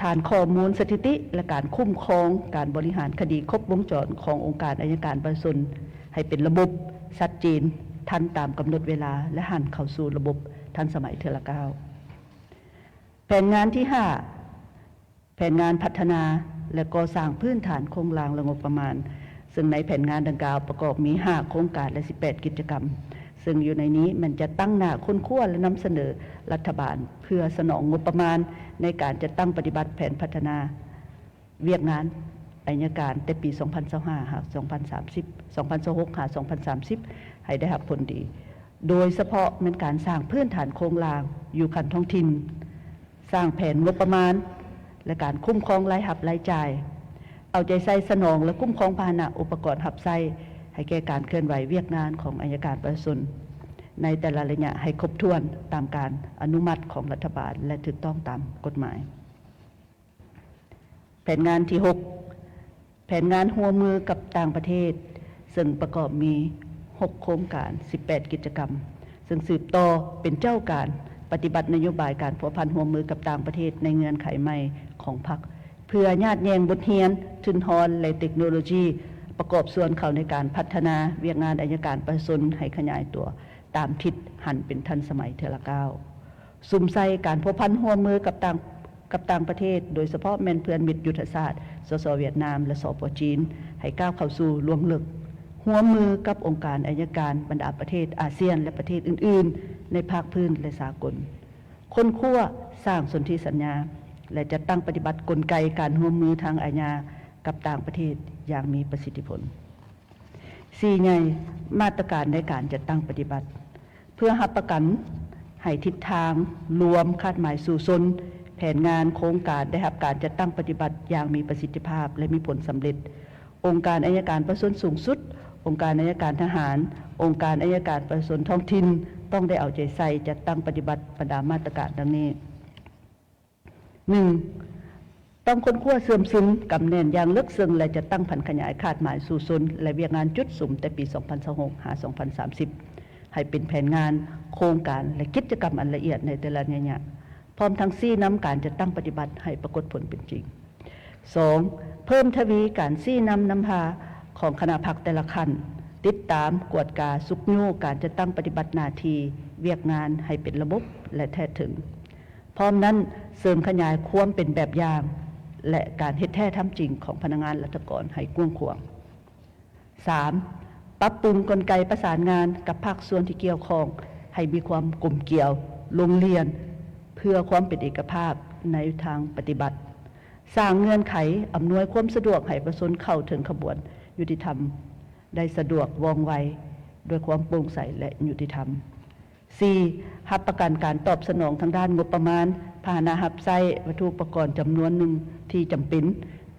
ຖານຂໍ້ມູນສະຖິຕິ ແລະ ການຄຸ້ມຄອງການບໍລິຫານຄະດີຄົບວົງຈອນຂອງອົງການໄອຍະການປະຊາຊົນ ໃຫ້ເປັນລະບົບ, ຊັດເຈນ, ທັນຕາມກຳນົດເວລາ ແລະ ຫັນເຂົ້າສູ່ລະບົບທັນສະໄໝເທື່ອລະກ້າວ. ແຜນງານທີຫ້າ, ແຜນງານພັດທະນາ ແລະ ກໍ່ສ້າງພື້ນຖານໂຄງລ່າງ ແລະ ງົບປະມານ, ເຊິ່ງໃນແຜນງານດັ່ງກ່າວປະກອບມີຫ້າໂຄງການ ແລະ ສິບແປດກິດຈະກຳ, ເຊິ່ງຢູ່ໃນນີ້ແມ່ນຈັດຕັ້ງໜ້າຄົ້ນຄວ້າ ແລະ ນຳສະເໜີລັດຖະບານ ເພື່ອສະໜອງງົບປະມານໃນການຈັດຕັ້ງປະຕິບັດແຜນພັດທະນາວຽກງານໄອຍະການແຕ່ປີສອງພັນຊາວຫ້າຫາສອງພັນສາມສິບ, ສອງພັນຊາວຫົກຫາສອງພັນສາມສິບ ໃຫ້ໄດ້ຮັບຜົນດີ, ໂດຍສະເພາະແມ່ນການສ້າງພື້ນຖານໂຄງລ່າງຢູ່ຂັ້ນທ້ອງຖິ່ນ, ສ້າງແຜນງົບປະມານ ແລະ ການຄຸ້ມຄອງລາຍຮັບລາຍຈ່າຍ, ເອົາໃຈໃສ່ສະໜອງ ແລະ ຄຸ້ມຄອງພາຫະນະອຸປະກອນຮັບໃຊ້ ໃຫ້ແກ່ການເຄື່ອນໄຫວວຽກງານຂອງໄອຍະການປະຊາຊົນໃນແຕ່ລະໄລຍະໃຫ້ຄົບຖ້ວນຕາມການອະນຸມັດຂອງລັດຖະບານ ແລະ ຖືກຕ້ອງຕາມກົດໝາຍ. ແຜນງານທີຫົກ ແຜນງານຮ່ວມມືກັບຕ່າງປະເທດ ເຊິ່ງປະກອບມີຫົກໂຄງການ ສິບແປດກິດຈະກຳ ເຊິ່ງສືບຕໍ່ເປັນເຈົ້າການປະຕິບັດນະໂຍບາຍການພົວພັນຮ່ວມມືກັບຕ່າງປະເທດໃນເງື່ອນໄຂໃໝ່ຂອງພັກ ເພື່ອຍາດແຍ່ງບົດຮຽນ, ທຶນຮອນ ແລະ ເຕັກໂນໂລຊີ ປະກອບສ່ວນເຂົ້າໃນການພັດທະນາວຽກງານໄອຍະການປະຊາຊົນໃຫ້ຂະຫຍາຍຕົວຕາມທິດຫັນເປັນທັນສະໄໝເທື່ອລະກ້າວ. ສຸມໃສ່ການພົວພັນຮ່ວມມືກັບຕ່າງ ກັບຕ່າງປະເທດ, ໂດຍສະເພາະແມ່ນເພື່ອນມິດຍຸດທະສາດ ສສ ຫວຽດນາມ ແລະ ສປ ຈີນ ໃຫ້ກ້າວເຂົ້າສູ່ລວງເລິກ, ຮ່ວມມືກັບອົງການໄອຍະການບັນດາປະເທດອາຊຽນ ແລະ ປະເທດອື່ນໆໃນພາກພື້ນ ແລະ ສາກົນ, ຄົ້ນຄວ້າ, ສ້າງສົນທິສັນຍາ ແລະ ຈັດຕັ້ງປະຕິບັດກົນໄກການຮ່ວມມືທາງອາຍາກັບຕ່າງປະເທດຢ່າງມີປະສິດທິຜົນ. ສີ່ໃຫຍ່ ມາດຕະການໃນການຈັດຕັ້ງປະຕິບັດ ເພື່ອຮັບປະກັນໃຫ້ທິດທາງລວມຄາດໝາຍສູ້ຊົນ, ແຜນງານໂຄງການໄດ້ຮັບການຈັດຕັ້ງປະຕິບັດຢ່າງມີປະສິດທິພາບ ແລະ ມີຜົນສຳເລັດ. ອົງການໄອຍະການປະຊາຊົນສູງສຸດ, ອົງການໄອຍະການທະຫານ, ອົງການໄອຍະການປະຊາຊົນທ້ອງຖິ່ນ ຕ້ອງໄດ້ເອົາໃຈໃສ່ຈັດຕັ້ງປະຕິບັດບັນດາມາດຕະການດັ່ງນີ້. ໜຶ່ງ ຕ້ອງຄົ້ນຄວ້າເຊື່ອມຊຶມ, ກຳແໜ້ນຢ່າງເລິກເຊິ່ງ ແລະ ຈັດຕັ້ງຜັນຂະຫຍາຍຄາດໝາຍສູ້ຊົນ ແລະ ວຽກງານຈຸດສຸມແຕ່ປີສອງພັນຊາວຫົກຫາສອງພັນສາມສິບ ໃຫ້ເປັນແຜນງານ, ໂຄງການ ແລະ ກິດຈະກຳອັນລະອຽດໃນແຕ່ລະໄລຍະ, ພ້ອມທັງຊີ້ນຳການຈັດຕັ້ງປະຕິບັດໃຫ້ປາກົດຜົນເປັນຈິງ. ສອງ ເພີ່ມທະວີການຊີ້ນຳນຳພາຂອງຄະນະພັກແຕ່ລະຂັ້ນ, ຕິດຕາມ, ກວດກາ, ຊຸກຍູ້ການຈັດຕັ້ງປະຕິບັດໜ້າທີ່ວຽກງານໃຫ້ເປັນລະບົບ ແລະ ແທດເຖິງ. ພ້ອມນັ້ນ, ເສີມຂະຫຍາຍຄວາມເປັນແບບຢ່າງ ແລະ ການເຮັດແທ້ທຳຈິງຂອງພະນັກງານລັດຖະກອນໃຫ້ກວ້າງຂວາງ. ສາມ ປັບປຸງກົນໄກປະສານງານກັບພາກສ່ວນທີ່ກ່ຽວຂ້ອງໃຫ້ມີຄວາມກົມກຽວ, ລົງລຽນ ເພື່ອຄວາມເປັນເອກະພາບໃນທາງປະຕິບັດ. ສ້າງເງື່ອນໄຂອຳນວຍຄວາມສະດວກໃຫ້ປະຊາຊົນເຂົ້າເຖິງຂະບວນຍຸຕິທຳໄດ້ສະດວກ, ວ່ອງໄວ, ດ້ວຍຄວາມໂປ່ງໃສ ແລະ ຍຸຕິທຳ. ສີ່ ຮັບປະກັນການຕອບສະໜອງທາງດ້ານງົບປະມານ, ພາຫະນະຮັບໃຊ້, ວັດຖຸອຸປະກອນຈຳນວນໜຶ່ງທີ່ຈຳເປັນ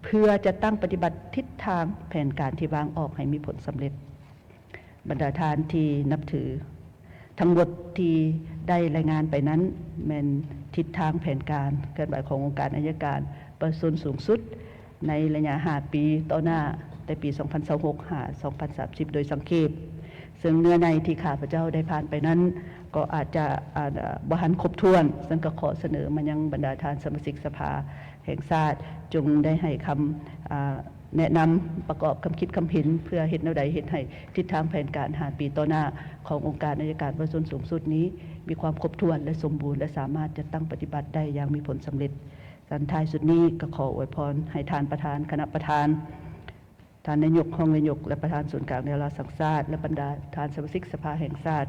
ເພື່ອຈັດຕັ້ງປະຕິບັດທິດທາງແຜນການທີ່ວາງອອກໃຫ້ມີຜົນສຳເລັດ. ບັນດາທ່ານທີ່ນັບຖື, ທັງໝົດທີ່ໄດ້ລາຍງານໄປນັ້ນ ແມ່ນທິດທາງແຜນການເຄື່ອນໄຫວຂອງອົງການໄອຍະການປະຊາຊົນສູງສຸດ ໃນໄລຍະຫ້າປີຕໍ່ໜ້າ, ແຕ່ປີສອງພັນຊາວຫົກຫາສອງພັນສາມສິບ ໂດຍສັງເຂບ. ເຊິ່ງເນື້ອໃນທີ່ຂ້າພະເຈົ້າໄດ້ຜ່ານໄປນັ້ນ ກໍອາດຈະ ອາ ບໍ່ທັນຄົບຖ້ວນ, ເຊິ່ງກໍຂໍສະເໜີມາຍັງບັນດາທ່ານສະມາຊິກສະພາແຫ່ງຊາດ ຈົ່ງໄດ້ໃຫ້ຄຳ ອາ ແນະນຳ, ປະກອບຄຳຄິດຄຳເຫັນ ເພື່ອເຮັດແນວໃດເຮັດໃຫ້ທິດທາງແຜນການຫ້າປີຕໍ່ໜ້າຂອງອົງການໄອຍະການປະຊາຊົນສູງສຸດນີ້ ມີຄວາມຄົບຖ້ວນ ແລະ ສົມບູນ ແລະ ສາມາດຈັດຕັ້ງປະຕິບັດໄດ້ຢ່າງມີຜົນສຳເລັດ. ສັນທ້າຍສຸດນີ້ກໍຂໍອວຍພອນໃຫ້ທ່ານປະທານ, ຄະນະປະທານ, ທ່ານນາຍົກ, ຮອງນາຍົກ ແລະ ປະທານສູນກາງແນວລາວສ້າງຊາດ ແລະ ບັນດາທ່ານສະມາຊິກສະພາແຫ່ງຊາດ